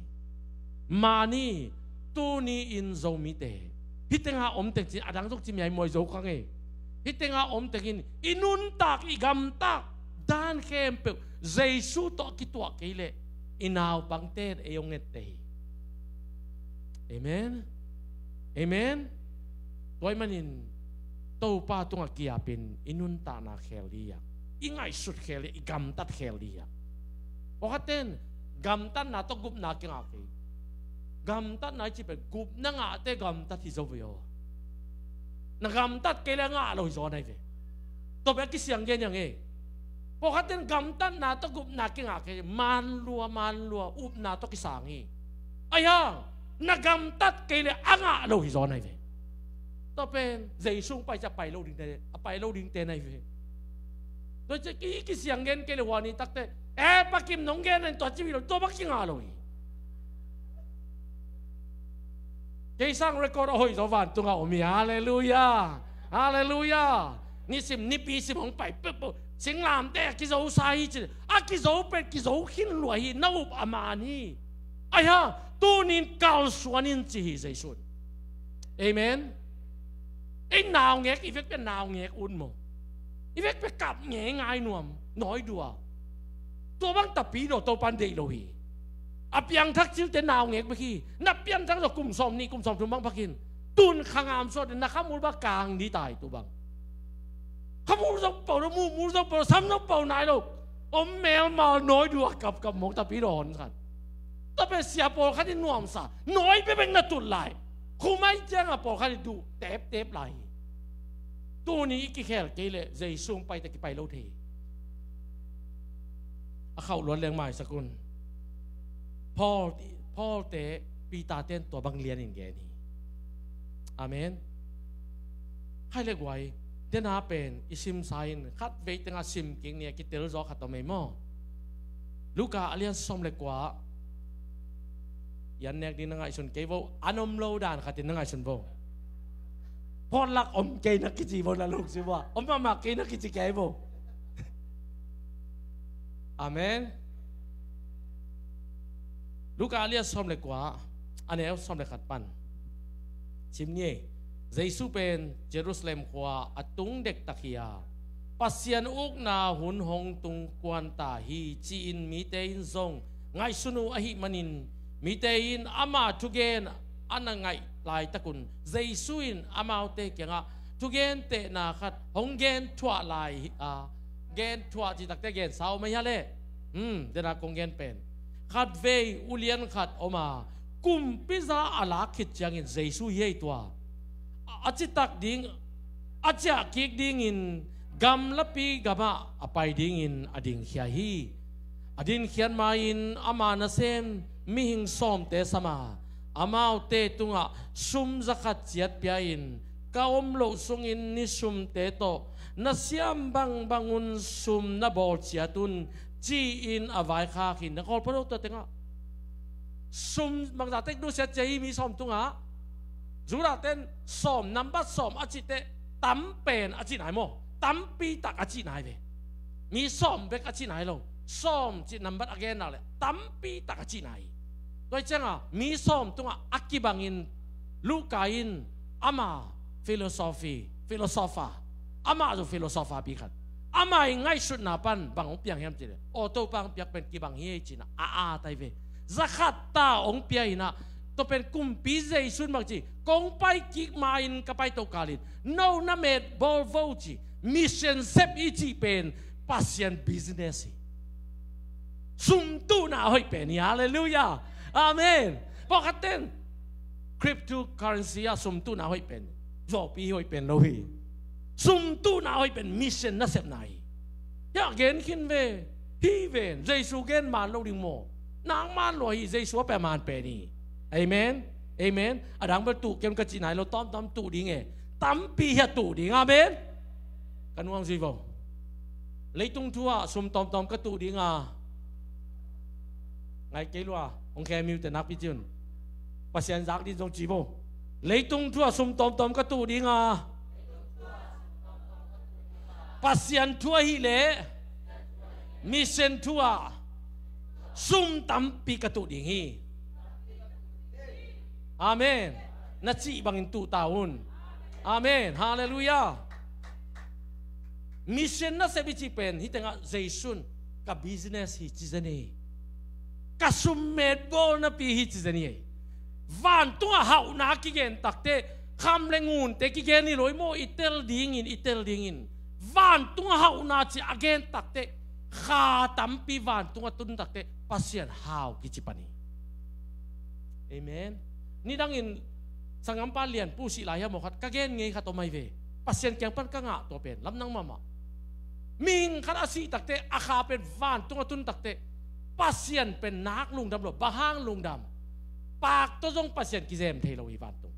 Mani tuni-in Zomite hih tenga om teng ci, a dang zong ci miaimuai zo kha ngei. Hih tenga om tengin i nuntak i gamtak dan khempeuh Jesu tawh kituah kei leh i naupangte in ei hong etteh hi. Amen. Amen. Tua ahih manin Topa tungah kiapin i nuntakna khel dih hiam? I ngaihsut khel dih hiam? I gamtat khel dih hiam? Pawlkhatte in gamtatna tawh gupna kingah kei. Gamtatna i cih pen gupna ngahte gamtat hi zo ve aw. Na gamtat kei leh a ngah lo hi zaw na hi ve. Tua pen a kisiang gen hiang e. Pawlkhatte in gamtatna tawh gupna kingah kei, man lua man lua upna tawh kisang hi. Ahi hang na gamtat kei leh a ngah lo hi zaw na hi ve. Tua pen Jesu hong pai ciang a pai lo dingte, a pai lo dingte na hi ve. Tua ciang ki, kisiang gen kei leh hua ni takte, e, Pa Kim nong gen in tua ci hi lo, tua bang kingah lo hi. Kei sang record a hoih zaw vantungah om hi. Halleluiah. Halleluiah. Nisim nipi sim hong pai peuhpeuh singlamteh a kizosa hi ci. A kizo pen kizo khin lua hi, na up a man hi. Ahi hang tuni-in kalsuan in ci hi Jesu in. Amen. Ei naungek, i vek pia naungek un maw? I vek pia kap ngeingai nuam, nawi dua. Tua bang tapidaw Topan deih lo hi. A piangthak cilte naungek bek hi. Na piangthak zaw kum sawm nih, kum sawm thum bang phakin, tun khangam suah na khamul bang kang dih tai tu bang. Khamul zong pau lo, mumul zong pau lo, sam zong pau nai lo. Om melmal nawi dua kapkap mawk tapidaw hon khat. Tua pen sia pawlkhat in nuamsa, nawi bekbek na tut lai. Khumai ciangah pawlkhat in duh teptep lai hi. Tuni i kikhel kei leh Jesu hong pai teh kipai lo thei. A khauh luat leng maisak un. Paul, Paul te, Peter ten tua bang lianin gen hi. Amen. Khai le guai, dena pen i simsa in khat vei tengah sim kik ni a kitel zaw khat om ei maw? Luka a lian sawm le kua. I an nek ding na ngaihsun kei vo, an om lo dan khatin na ngaihsun vo. Phawtlak om kei na kici vo, na lungsim ua om mahmah kei na kici kei vo. Amen. Luka a lian sawm le kua, a neu sawm le khat pan sim ni ei. Jesu pen Jerusalem khua a tung dektak hi a, Pasian ukna hun hong tung kuan ta hi ci-in mite in zong ngaihsun uh ahih manin, mite in ama thugen a na ngaih laitakun Jesu in amaute kiangah thugentehna khat hong gen thuah lai hi a, gen thuah cih takte gensa om ahi a leh. Hmm, dena kong gen pen, khatvei ulian khat om a, kumpiza a lak khit ciangin Jesu hi ei tua. A, a citak ding, a ciah kik dingin gamlapi gamah a pai dingin a dingkhia hi. A dinkhiat ma-in ama nasem mihing sawmte sam a, amaute tungah sum zakhat ciat pia-in, ka om loh sungin ni sumte tawh na siam bangbang un sum na bawl ciat un, ci-in a vaikhak hi. Na kawlpha lo tua tengah sum bangzah tek nusiat cia hi mi sawm tungah. Judah ten sawm, nambat sawm a cih teh tam pen a cih nai maw? Tampi tak a cih nai ve. Mi sawm bek a cih nai lo. Sawm cih nambat a gen nak leh tampi tak a cih nai. Tua hi ciangah mi sawm tungah a kibangin Luka in ama philosophy, philosopher, amah zong philosopher pi khat, ama i ngaihsutna pan bang hong piang hiam cih leh, aw, Topa hong piak pen kibang hi ei ci-in a, a, a tai ve. Zakhat ta hong pia-in a, tua pen kumpi Jesu in bang ci, kong pai kik ma-in ka pai toh kalin no na met bawl vo ci. Mission sep i cih pen Pasian business hi. Sum tuhna hoih pen hi. Halleluiah. Amen. Pawlkhat ten cryptocurrency ah sum tuhna hoih pen, zawpi hoih pen lo hi. Sum tuhna hoih pen mission nasepna hi. Hiah gen khin ve. Hi ven, Jesu gen man lo ding maw? Nang man lua hi, Jesu a pia man pen hi. Amen. Amen. A dang bel tuh kem ka cih nai lo, tawmtawm tuh ding e. Tampi hiah tuh ding. Amen. Ka nuang zui vo. Leitung thu ah sum tawmtawm ka tuh ding a, ngai kei lua, hong khe miute nakpi ci un. Pasian zak ding zong ci vo. Leitung thu ah sum tawmtawm ka tuh ding a, Pasian thu ahih leh mission thu ah sum tampi ka tuh ding hi. Amen. Na cih bangin tuh ta un. Amen. Halleluiah. Mission nasep i cih pen hih tengah Jesu in ka business hi ci zen hi. Ka summet bawlnapi hi ci zen hi. Vantungah hauhna kigen takteh kham le ngunte kigen hi lo hi maw? I tel dingin, i tel dingin. Vantungah hauhna ci a gen takteh kha tampi vantungah tun takteh Pasian hau kici pan hi. Amen. Nidangin sanggampa Lianpu sih lai hiam aw khat ka gen ngei khat om ahi ve. Pasian kiang pan ka ngah tua pen lamdang mahmah. Mihing khat a sih takteh a kha pen vantungah tun takteh Pasian pen nak lungdam lo, bang hang lungdam? Paak tawh zong Pasian kizem thei lo hi vantung.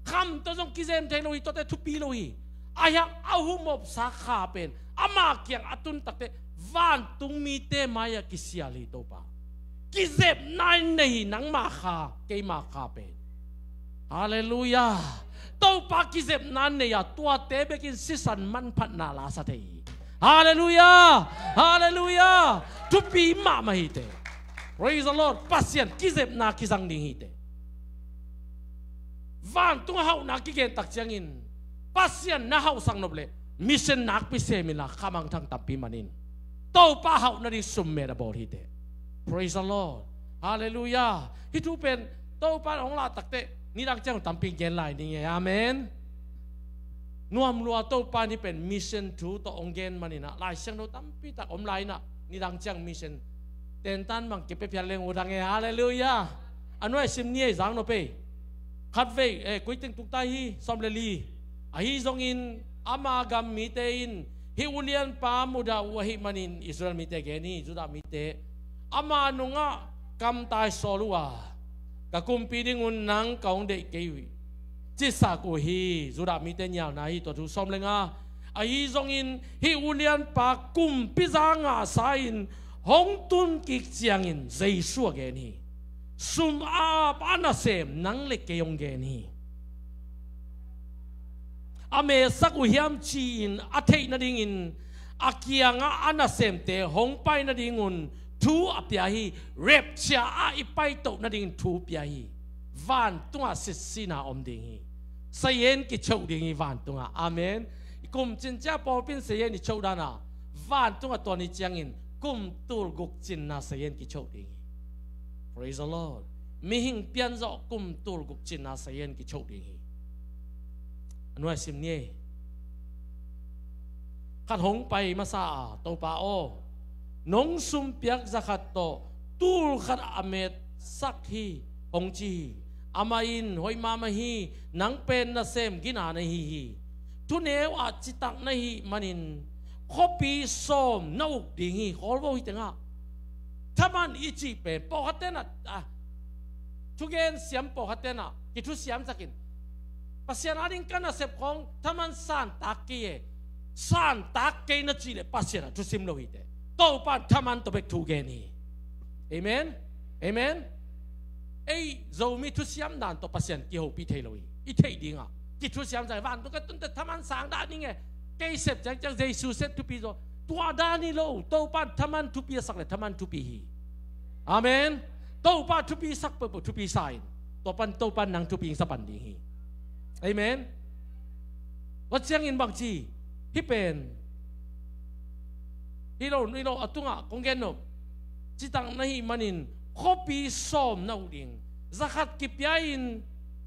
Kham tawh zong kizem thei lo hi, tuate thupi lo hi. Ahi hang a humopsa kha pen ama kiang a tun takteh vantung mite mai-ah kisial hi Topa. Kizepna in nei hi nangma kha, keima kha pen. Halleluiah. Topa kizepna nei a, tuate bekin sisan manphatna la sa thei hi. Halleluiah. Halleluiah. Thupi mahmah hi teh. Praise the Lord. Pasian kizepna kizang ding hi teh. Vantung hauhna kigen tak ciangin Pasian na hauhsak nop leh mission nakpi sem inla, khamangthang tampi man in Topa hauh nading summet a bawl hi teh. Praise the Lord. Halleluiah. Hih thu pen Topa hong lah takteh nidang ciang tampi gen lai ning e. Amen. Nuam lua, Topa in hih pen mission thu tawh hong gen man inah, Lai Siangtho tampi tak om lai inah, nidang ciang mission tentan bang kipia phial leng uh dang e. Halleluiah. A nuai sim ni e, zang nop e. Khatvei, eh, kuiteng tukta hi, sawm le li. Ahi zongin ama gam mite in hih ulianpa mudah uh ahih manin Israel mite gen hi, Judah mite, ama nungah kamtai sawl uh a, ka kumpi dingun nang ka hong deih kei uh hi, cisak uh hi. Judah mite nialna hi. Tua thu sawm le nga. Ahi zongin hih ulianpa kumpi za ngahsa in hong tun kik ciangin Jesu a gen hi. Sum a ap a nasem nang le kei hong gen hi. A mesak uh hiam ci-in a theih nadingin a kiangah a nasemte hong pai nadingun thu a pia hi. Rapture ah i paitoh nadingin thu pia hi. Vantungah sitsina om ding hi. Sayen kichoh ding hi vantungah. Amen. I kum cincia pawlpi in sayen i choh dana, vantungah tua ni ciangin kum tul guk cinna sayen kichoh ding hi. Praise the Lord. Mihing pianzawh kum tul guk cinna sayen kichoh ding hi. A nuai sim ni e. Khat hong pai masa a, Topa aw, nong sumpiak za khat tawh tul khat a metsak hi, hong ci hi. Amah in, hoih mahmah hi, nang pen nasem gina na hi hi. Thuneu ah citak na hih manin khuapi sawm na uk ding hi. Khawl vo, hih tengah thaman i cih pen pawlkhat tenah, ah, thugen siam pawlkhat tenah kithusiam sakin, Pasian ading ka nasep khawng thaman santak kei e. Santak kei na cih leh Pasian ah thusim lo hi teh. Topa in thaman tawh bek thu gen hi. Amen. Amen. Ei Zomi thusiam dan tawh Pasian kihopih thei lo hi. I theih dingah kithusiam sa, vantung ka tunte thaman sang dan ning e. Kei sep ciangciang Jesu sep thupi zaw. Tua dan hi lo. Topa in thaman thupi a sak le thaman thupi hi. Amen. Topa thupi sak peuhpeuh thupi sa in, tua pan Topa in nang thupi sa pan ding hi. Amen. Tua ciangin bangci, hih pen, hi lo, hi lo, a tungah kong gen nop, citak na hih manin khuapi sawm na uk ding. Za khat kipia in,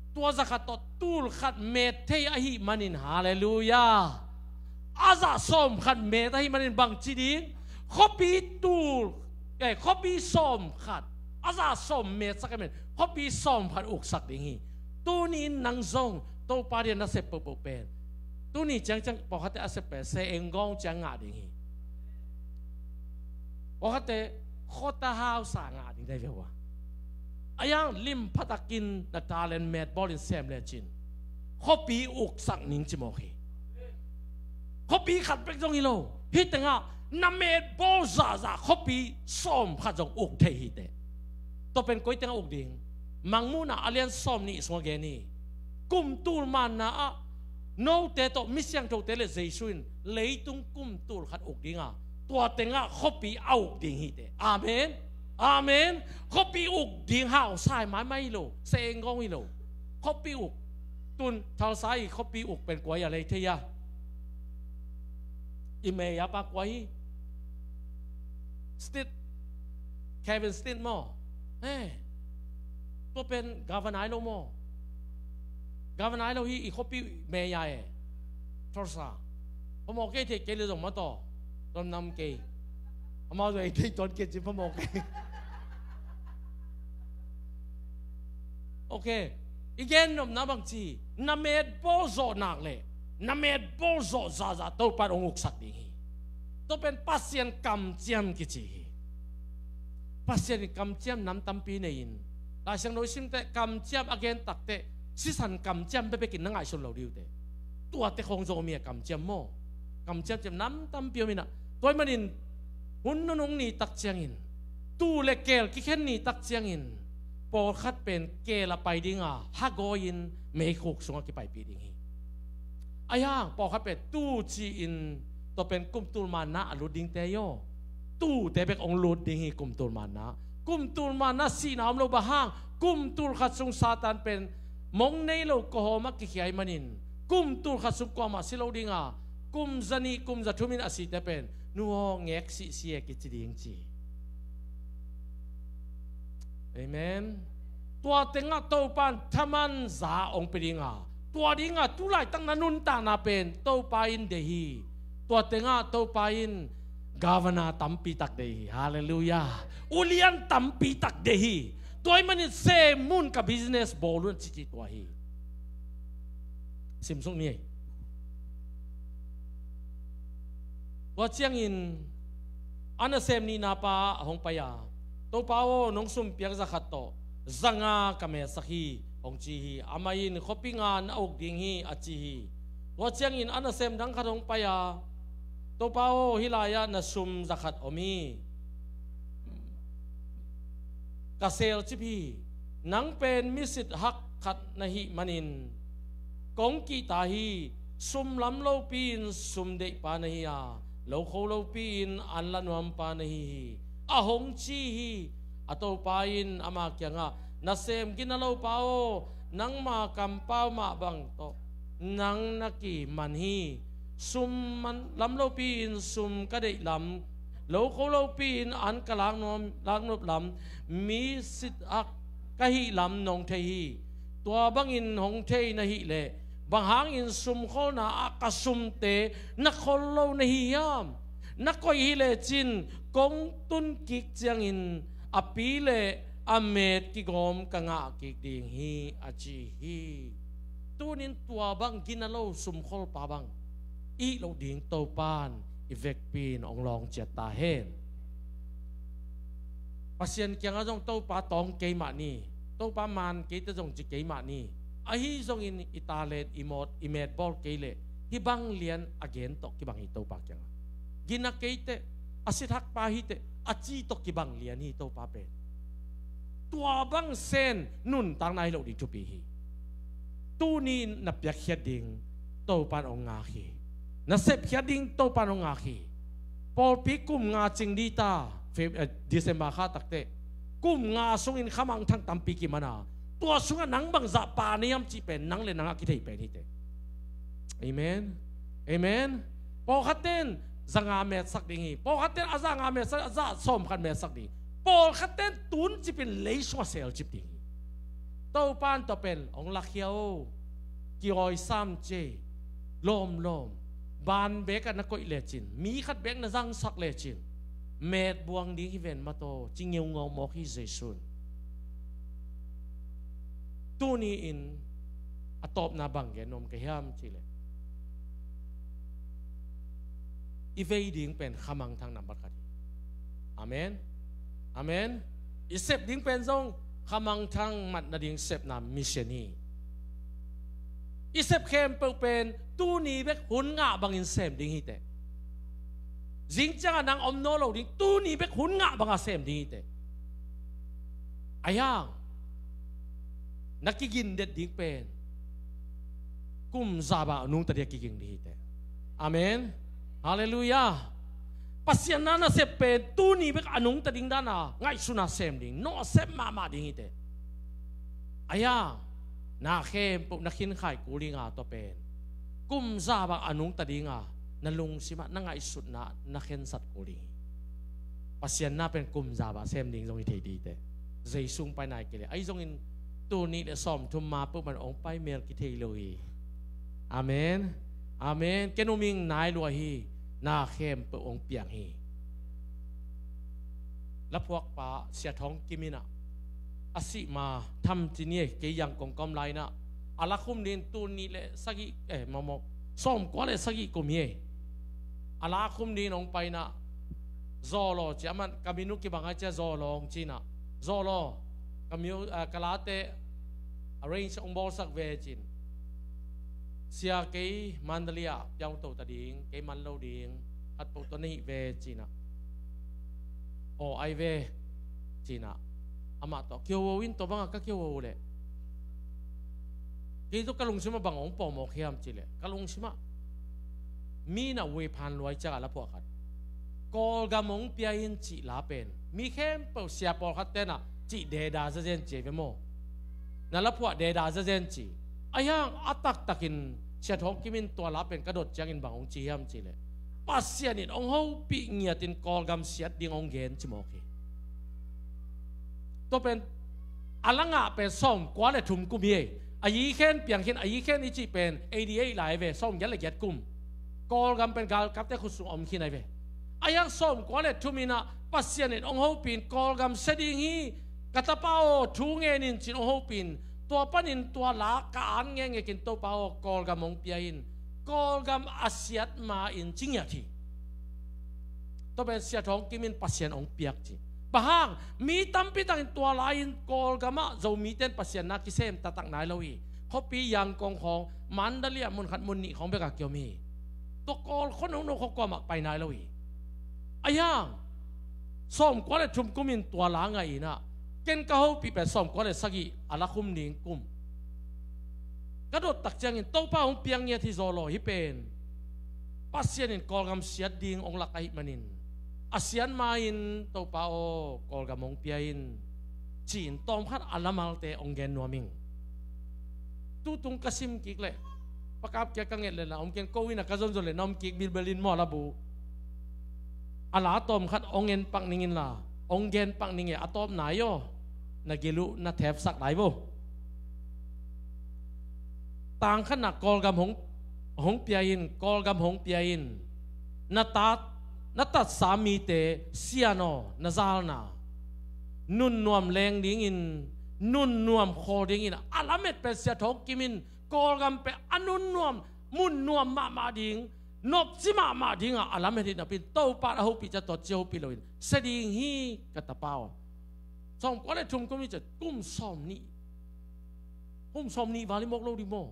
tua za khat tawh tul khat met thei ahih manin, halleluiah, a zah sawm khat met ahih manin bangci ding? Khuapi tul, eh, khuapi sawm khat, a zah sawm metsak ahih manin khuapi sawm khat uksak ding hi. Tuni in nang zong Topa dia nasep peuhpeuh pen, tuni ciangciang pawlkhatte a sep pen se enggawng ciang ngah ding hi. Pawlkhatte khuata hausa ngah ding dai ve ua. A yang lim phatakin na talent met bawlin sem lecin khuapi uksak ning ci mawk hi. Khuapi khat bek zong hi lo. Hih tengah na met bawl zahzah khuapi sawm khat zong uk thei hi teh. Tua pen koi tengah uk ding? Mangmuhna a lian sawm nih sungah gen hi. Kum tul manna ah note tawh mi siangthote le Jesu in leitung kum tul khat uk ding a, tua tengah khuapi a uk ding hi teh. Amen. Amen. Khuapi uk ding hau sai maimai hi lo, se enggawng hi lo. Khuapi uk. Tun Tulsa i khuapi uk pen kua hi a, lei thei a? I meya pa kua hi? Stitt. Kevin Stitt maw? Eh. Tua pen governor hi lo maw? Governor hi lo hi, i khuapi meya e. Tulsa. Phamawh kei, thei kei le zong mataw. Tuan nam kei. Amau zong ei thei tuan kei ci, phamawh kei. Ok. I gen nopna bangci, na met bawl zawh nak leh na met bawl zawh zahzah Topa in hong uksak ding hi. Tua pen Pasian kamciam kici hi. Pasian in kamciam nam tampi nei in, Lai Siangtho i simteh kamciam a gen takteh sisan kamciam bekbekin na ngaihsun lo ding uh teh. Tuate khawng zong om hi a, kamciam maw? Kamciam ciam nam tampi om inah. Tua ahih manin hun nunung ni tak ciangin, tuu le keel kikhen ni tak ciangin, pawlkhat pen keel a pai dinga hagawi-in meikhuk sungah kipaipih ding hi. Ahi hang pawlkhat pen tuu ci-in, tua pen kum tul manna a lut dingte hi aw. Tuute bek hong lut ding hi kum tul manna. Kum tul manna sihna om lo, bang hang? Kum tul khat sung Satan pen mong nei lo kuahawm ah kikhia ahih manin, Kum tul khat sung kuamah si lo ding a, kum zanih kum zathum in a site pen, nu aw, ngek sihsih e, kici ding ci. Amen. Tua tengah Topa in thaman za hong pia ding a, tua ding a tu laitak na nuntakna pen Topa in deih hi. Tua tengah Topa in governor tampi tak deih hi. Halleluiah. Ulian tampi tak deih hi. Tua ahih manin sem un, ka business bawl un, ci ci tua hi. Simsuk ni. Tua ciangin a nasem nihna pa hong pai a, Topa aw, nong sum piak za khat tawh za nga ka metsak hi, hong ci hi. Amah in, khuapi nga na uk ding hi, a ci hi. Tua ciangin a nasem dang khat hong pai a, Topa aw, hih lai-ah na sum za khat om hi. Ka selcip hi. Nang pen mi sithak khat na hih manin kong kihta hi. Sum lam lopi-in sum deihpa na hi a, lo kho lopi-in an la nuampa na hi hi, a hong ci hi. A topa in ama kiangah, nasem gina lopa aw, nangma kampau mah bang tawh nang na kiman hi. Sum man lam lopi-in sum ka deih lam, lo kho lopi-in an ka lak nuam, lak nop lam, mi sithak ka hih lam nong thei hi. Tua bangin hong thei na hih leh, bang hangin sumkholna ah ka sumte na khol lo na hi hiam? Na koih hi lecin kong tun kik ciangin a pi le a met kigawm ka ngah kik ding hi, a ci hi. Tunin tua bang gina lo sumkholpa bang i hih loh ding Topan i vekpi-in hong lawng ciat ta hen. Pasian kiangah zong Topa tawng kei mah ni, Topa man kei teh zong ci kei mah ni. Ahi zongin i talent, i mawt, i met bawl kei leh hih bang lian a gen tawh kibang hi Topa kiangah. Gina kei teh, a sithakpa hi teh, a ci tawh kibang lian hi Topa pen. Tua bang sen nuntakna hi loh ding thupi hi. Tuni-in na piakkhiat ding Topan hong ngak hi. Na sepkhiat ding Topan hong ngak hi. Pawlpi kum nga cing ding ta, Feb-, eh, December kha takteh, kum nga sungin khamangthang tampi kiman a, tua sungah nang bangzah pa na hiam cih pen nang le nangah kithei pen hi teh. Amen. Amen. Pawlkhat ten za nga metsak ding hi. Pawlkhat ten a za nga metsak, a za sawmkhat metsak ding. Pawlkhat ten tuncipin lei sungah selcip ding hi. Topan tua pen hong lakhia o. Kiawisam cei. Lawmlawm. Ban beek ah na koih lecin, mi khat beek na zangsak lecin, met buang ding hi ven mataw, ci ngeungau mawk hi Jesu'n. Tuni-in a tawpna bang gen nuam ka hiam cih leh, i vei ding pen khamangthang nambat khat hi. Amen. Amen. I sep ding pen zong khamangthang mat nading sepna mission hi. I sep khempeuh pen tuni bek hun ngah bangin sem ding hi teh. Zing ciangah nang om nawn lo ding, tuni bek hun ngah bangah sem ding hi teh. Ahi hang na kigindet ding pen kum za bang a nungta ding a kiging ding hi teh. Amen. Halleluiah. Pasian na nasep pen tuni bek a nungta ding dan a ngaihsutna sem ding, nawhsep mahmah ding hi teh. Ahi hang na khempeuh na khinkhai kul ding a, tua pen kum za bang a nungta ding a, na lungsim ah na ngaihsutna na khensat kul ding hi. Pasian na pen kum za bang sem ding zong hi thei ding hi teh. Jesu hong pai nai kei leh. Ahi zongin tul nih le sawmthum ma peuhmah hong pai mel kithei lo hi. Amen. Amen. Ken um ing, nai lua hi. Na khempeuh hong piang hi. Laphuakpa Sia Thawng Kim in ah, a sih ma tham ci ni e, kei Yangon ka om lai in ah, a la khum ding tul nih le sagih, eh, mawmaw, sawmkua le sagih kum hi e. A la khum ding hong pai in ah, Zawlaw ci a, aman ka min uh kibang ahih ciang Zawlaw hong ci in ah, Zawlaw, ka mu-, ah, ka late arrange hong bawlsak ve ci-in. Sia, kei Mandalay ah piangto ta ding, kei man lo ding, khat peuh tawh na hih ve ci in ah. Aw, ai ve ci in ah. Amah tawh kiho in, tua bangah ka kiho leh kei tawh ka lungsim ah bang hong pawmawk hiam cih leh, ka lungsim ah mi na wei phan luai ciangah laphuah khat, Kawlgam hong pia in cih la pen mi khempeuh, sia pawlkhat ten ah cih deda zazen ci ve maw. Na laphuah deda zazen ci. Ahi hang a taktakin Sia Thawng Kim in tua la pen ka dot ciangin bang hong ci hiam cih leh, Pasian in hong hopih ngiatin Kawlgam siat ding hong gen ci mawk hi. Tua pen a langah pen sawmkua le thum kum hi. A yi khen piang khin, a yi khen i cih pen eighty eight lai ve, sawmgiat le giat kum. Kawlgam pen galkapte khut sung om khin ai ve. A hiang sawmkua le thum inah Pasian in hong hopih in Kawlgam sia ding hi, ka tapa aw thu ngen in ci-in hong hopih in, tua panin tua la ka an ngekngek in Topa aw Kawlgam hong pia in, Kawlgam a siat ma-in ci ngiat hi. Tua pen Sia Thawng Kim in Pasian hong piak ci. Bang hang, mi tampi takin tua lai-in Kawlgam ah Zomite in Pasian na kisem taktak nai lo hi. Khuapi Yangon khawng, Mandalay ah mun khat mun nih khawng bek a kiom hi. Tua Kawl khua nono khua kuamah pai nai lo hi. A hiang, sawmkua le thum kum in tua la ngaih inah, ken ka hopih pen sawmkua le sagih a la khum ding kum. Ka dot tak ciangin Topa hong piang ngiat hi zaw law, hih pen Pasian in Kawlgam siat ding hong lak ahih manin, a siat ma-in Topa aw Kawlgam hong pia in, ci-in tawmkhat a lamalte hong gen nuam ing. Tutung ka sim kik leh, pakap kia ka nget leh na om ken ko in a ka zonzon leh na om kik bilbel in maw a la bu. A la tawmkhat hong en pak ning in la, hong gen pak ning e, a tawp nai aw. Na gil uh na thepsak lai vo. Tang khatna Kawlgam hong, hong pia in, Kawlgam hong pia in. Na tat, na tatsa mite sian aw, na zalna nunnuam leng dingin, nunnuam khawl dingin a lamet pen Sia Thawng Kim in Kawlgam pen a nunnuam, munnuam mahmah ding, nopci mahmah dingah a lamet hi napi-in Topa in a hopih ciang tua ci a hopih loin sia ding hi ka tapa aw. Sawmkua le thum kum hi ciang kum sawmnih, kum sawmnih val hi mawk lo ding maw?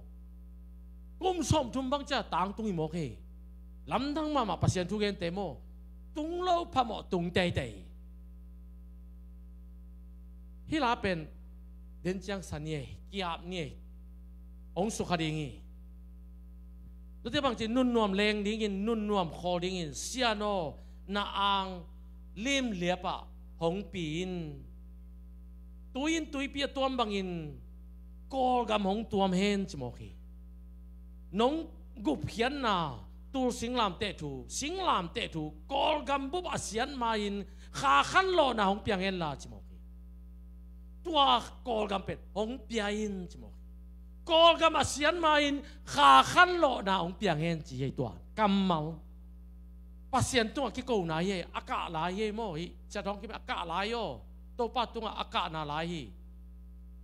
Kum sawmthum bang ciang tangtung hi mawk hi. Lamdang mahmah Pasian thugente maw? Tung lo phamawh tung teitei. Hih la pen den ciang sa ni ei, ki-ap ni ei, hong sukha ding hi. Tuate bangci nunnuam leng dingin, nunnuam khawl dingin, sian aw, na ang limliapah hong pi in. Tui in tuipi a tuam bangin Kawlgam hong tuam hen ci mawk hi. Nong gupkhiatna tul singlamteh thu, singlamteh thu, Kawlgam bup a siat ma-in kha khanlawhna hong piang hen la ci mawk hi. Tua Kawlgam pen hong pia in ci mawk hi. Kawlgam a siat ma-in kha khanlawhna hong piang hen ci hi tua kammal. Pasian tungah kikona hi, a kah lai hi maw hi. Sia Thawng Kim a kah lai aw. Topa tungah a kahna lai hi.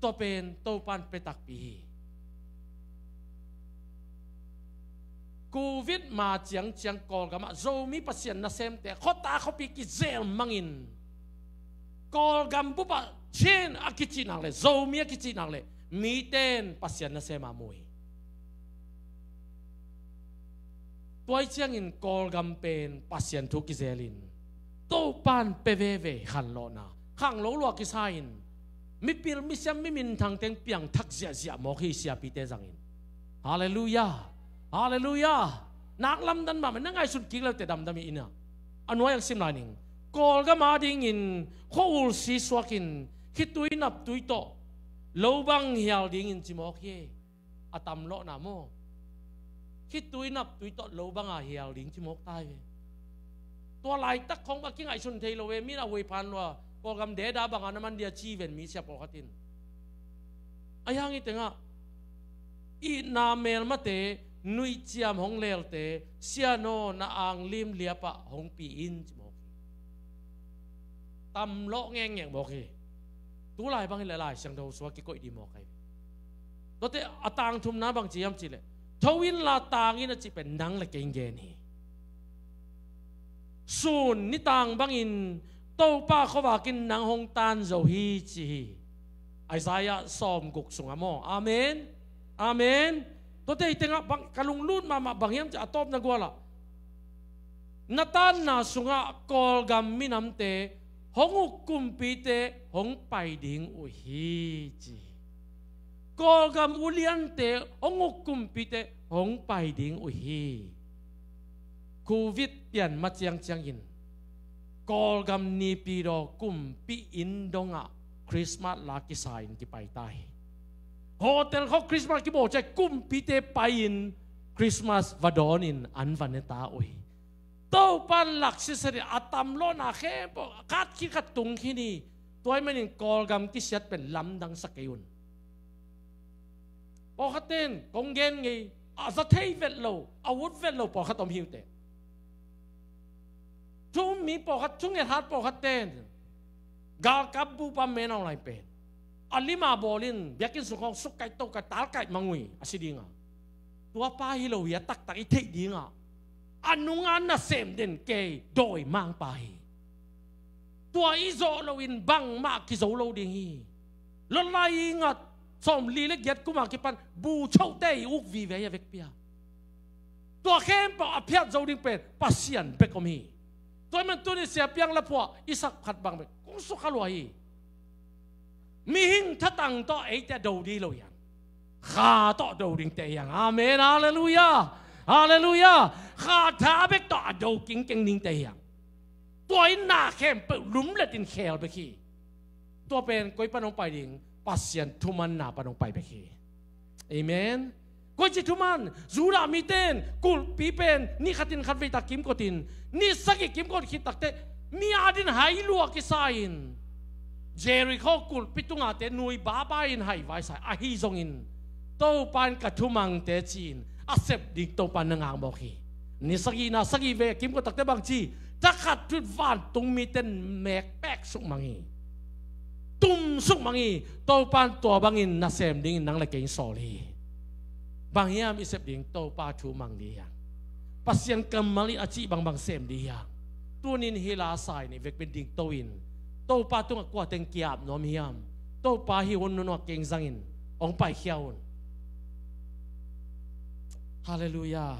Tua pen Topa in pia takpi hi. Covid ma ciangciang Kawlgam ah Zomi Pasian nasemte khuata khuapi kizel mangin Kawlgam bup ah Chin a kicih nak leh, Zomi a kicih nak leh, mite in Pasian nasem a mu hi. Tua hi ciangin Kawlgam pen Pasian thu kizelin Topa in pia veve khanlawhna khanglo lua kisa-in mipil misiam mi minthang teng piangthak ziahziah mawk hi siapite zangin. Halleluiah. Halleluiah. Nak lamdang mahmah, na ngaihsun kik leute damdam hi ina. A nuai ang sim lai ning. Kawlgam adingin khua-ul si suakin khitui naptui tawh lo bang hial dingin ci mawk hi. A tam lawhna maw? Khitui naptui tawh lo banga hial ding ci mawk ta hi ve. Tua laitak khong a kingaihsun thei lo ve, mi in a huaiphan lua, Kawlgam deda banga na man dia ci ven mi sia pawlkhat in. A hiang i tengah itna melmate, nuihciam hong lelte, sian aw na ang limliapah hong pi in ci mawk hi. Tam lawh ngengeng mawk hi. Tulai bang hi leh Lai Siangtho sua kikoih dih mawk hi. Tuate a tangthumna bang ci hiam cih leh, tho inla tang in a cih pen nang le kei in gen hi. Sun nitang bangin Topa khuavak in nang hong tan zo hi ci hi. Isaiah sawmguk sungah maw? Amen. Amen. Tuate i tengah bang ka lunglut mahmah bang hiam cih a tawpna gualah, na tanna sungah Kawlgam minamte hong uk kumpite hong pai ding uh hi ci hi. Kawlgam uliante hong uk kumpite hong pai ding uh hi. Covid pian ma ciangciangin Kawlgam Naypyidaw kumpi inn dongah Christmas la kisa-in kipai ta hi. Hotel khawng Christmas kibawl ciang kumpite pai-in Christmas va dawnin an va ne ta uh hi. Topan lak sisetin a tam lawhna khempeuh khat khit khat tung khin hi. Tua ahih manin Kawlgam kisiat pen lamdang sa kei un. Pawlkhat ten kong gen ngei, a za thei vet lo, a ut vet lo pawlkhat om hi uh teh. Thu um mi pawlkhat, thunget hat pawlkhat ten galkap bupa menau lai pen a lima bawlin biakinn sung khawng sukkaih tokaih talkaih mang uh hi, a si dinga. Tua pa hi lo hi a, taktak i theih dinga a nunga nasem den kei dawi mangpa hi. Tua i zawh loin bangmah kizo lo ding hi. Lot lai i ngat sawmli le giat kuma kipan bu chote i uk vive hi a vekpi a. Tua khempeuh a phiat zo ding pen Pasian bek om hi. Tua ahih man tuni sia piang la phuah i sak phat bang bek kong sukha lua hi. Mihing thatang tawh eite a do ding hi lo hi hang. Kha tawh do dingte hi hang. Amen. Halleluiah. Halleluiah. Kha tha bek tawh a do kingkeng dingte hi hang. Tua in na khempeuh lumletin khel bek hi. Tua pen koi pan hong pai ding? Pasian thumanna pan hong pai bek hi. Amen. Koici thuman? Judah mite in kulhpi pen ni khatin khatvei tak kimkotin, ni sagih kimkot khit takteh mi adin hai lua kisa in Jericho kulhpi tungah te nui baba in hai vaisa. Ahi zongin Topa in ka thumangte ci-in a sep ding Topa in na ngak mawk hi. Ni sagihna sagih vei a kimkot takteh bang ci? Thakhat thut vantung mite in mekpek sukmang hi. Tum sukmang hi. Topa in tua bangin nasem dingin nang le kei in sawl hi. Bang hiam i sep ding? Topa thu mang ding hi hang. Pasian kammal in a cih bangbang sem ding hi hang. Tunin hih la sa in i vekpi in dingto in Topa tungah kua teng ki-ap nuam hiam? Topa hi hun nunung a keng zangin hong paikhia un. Halleluiah.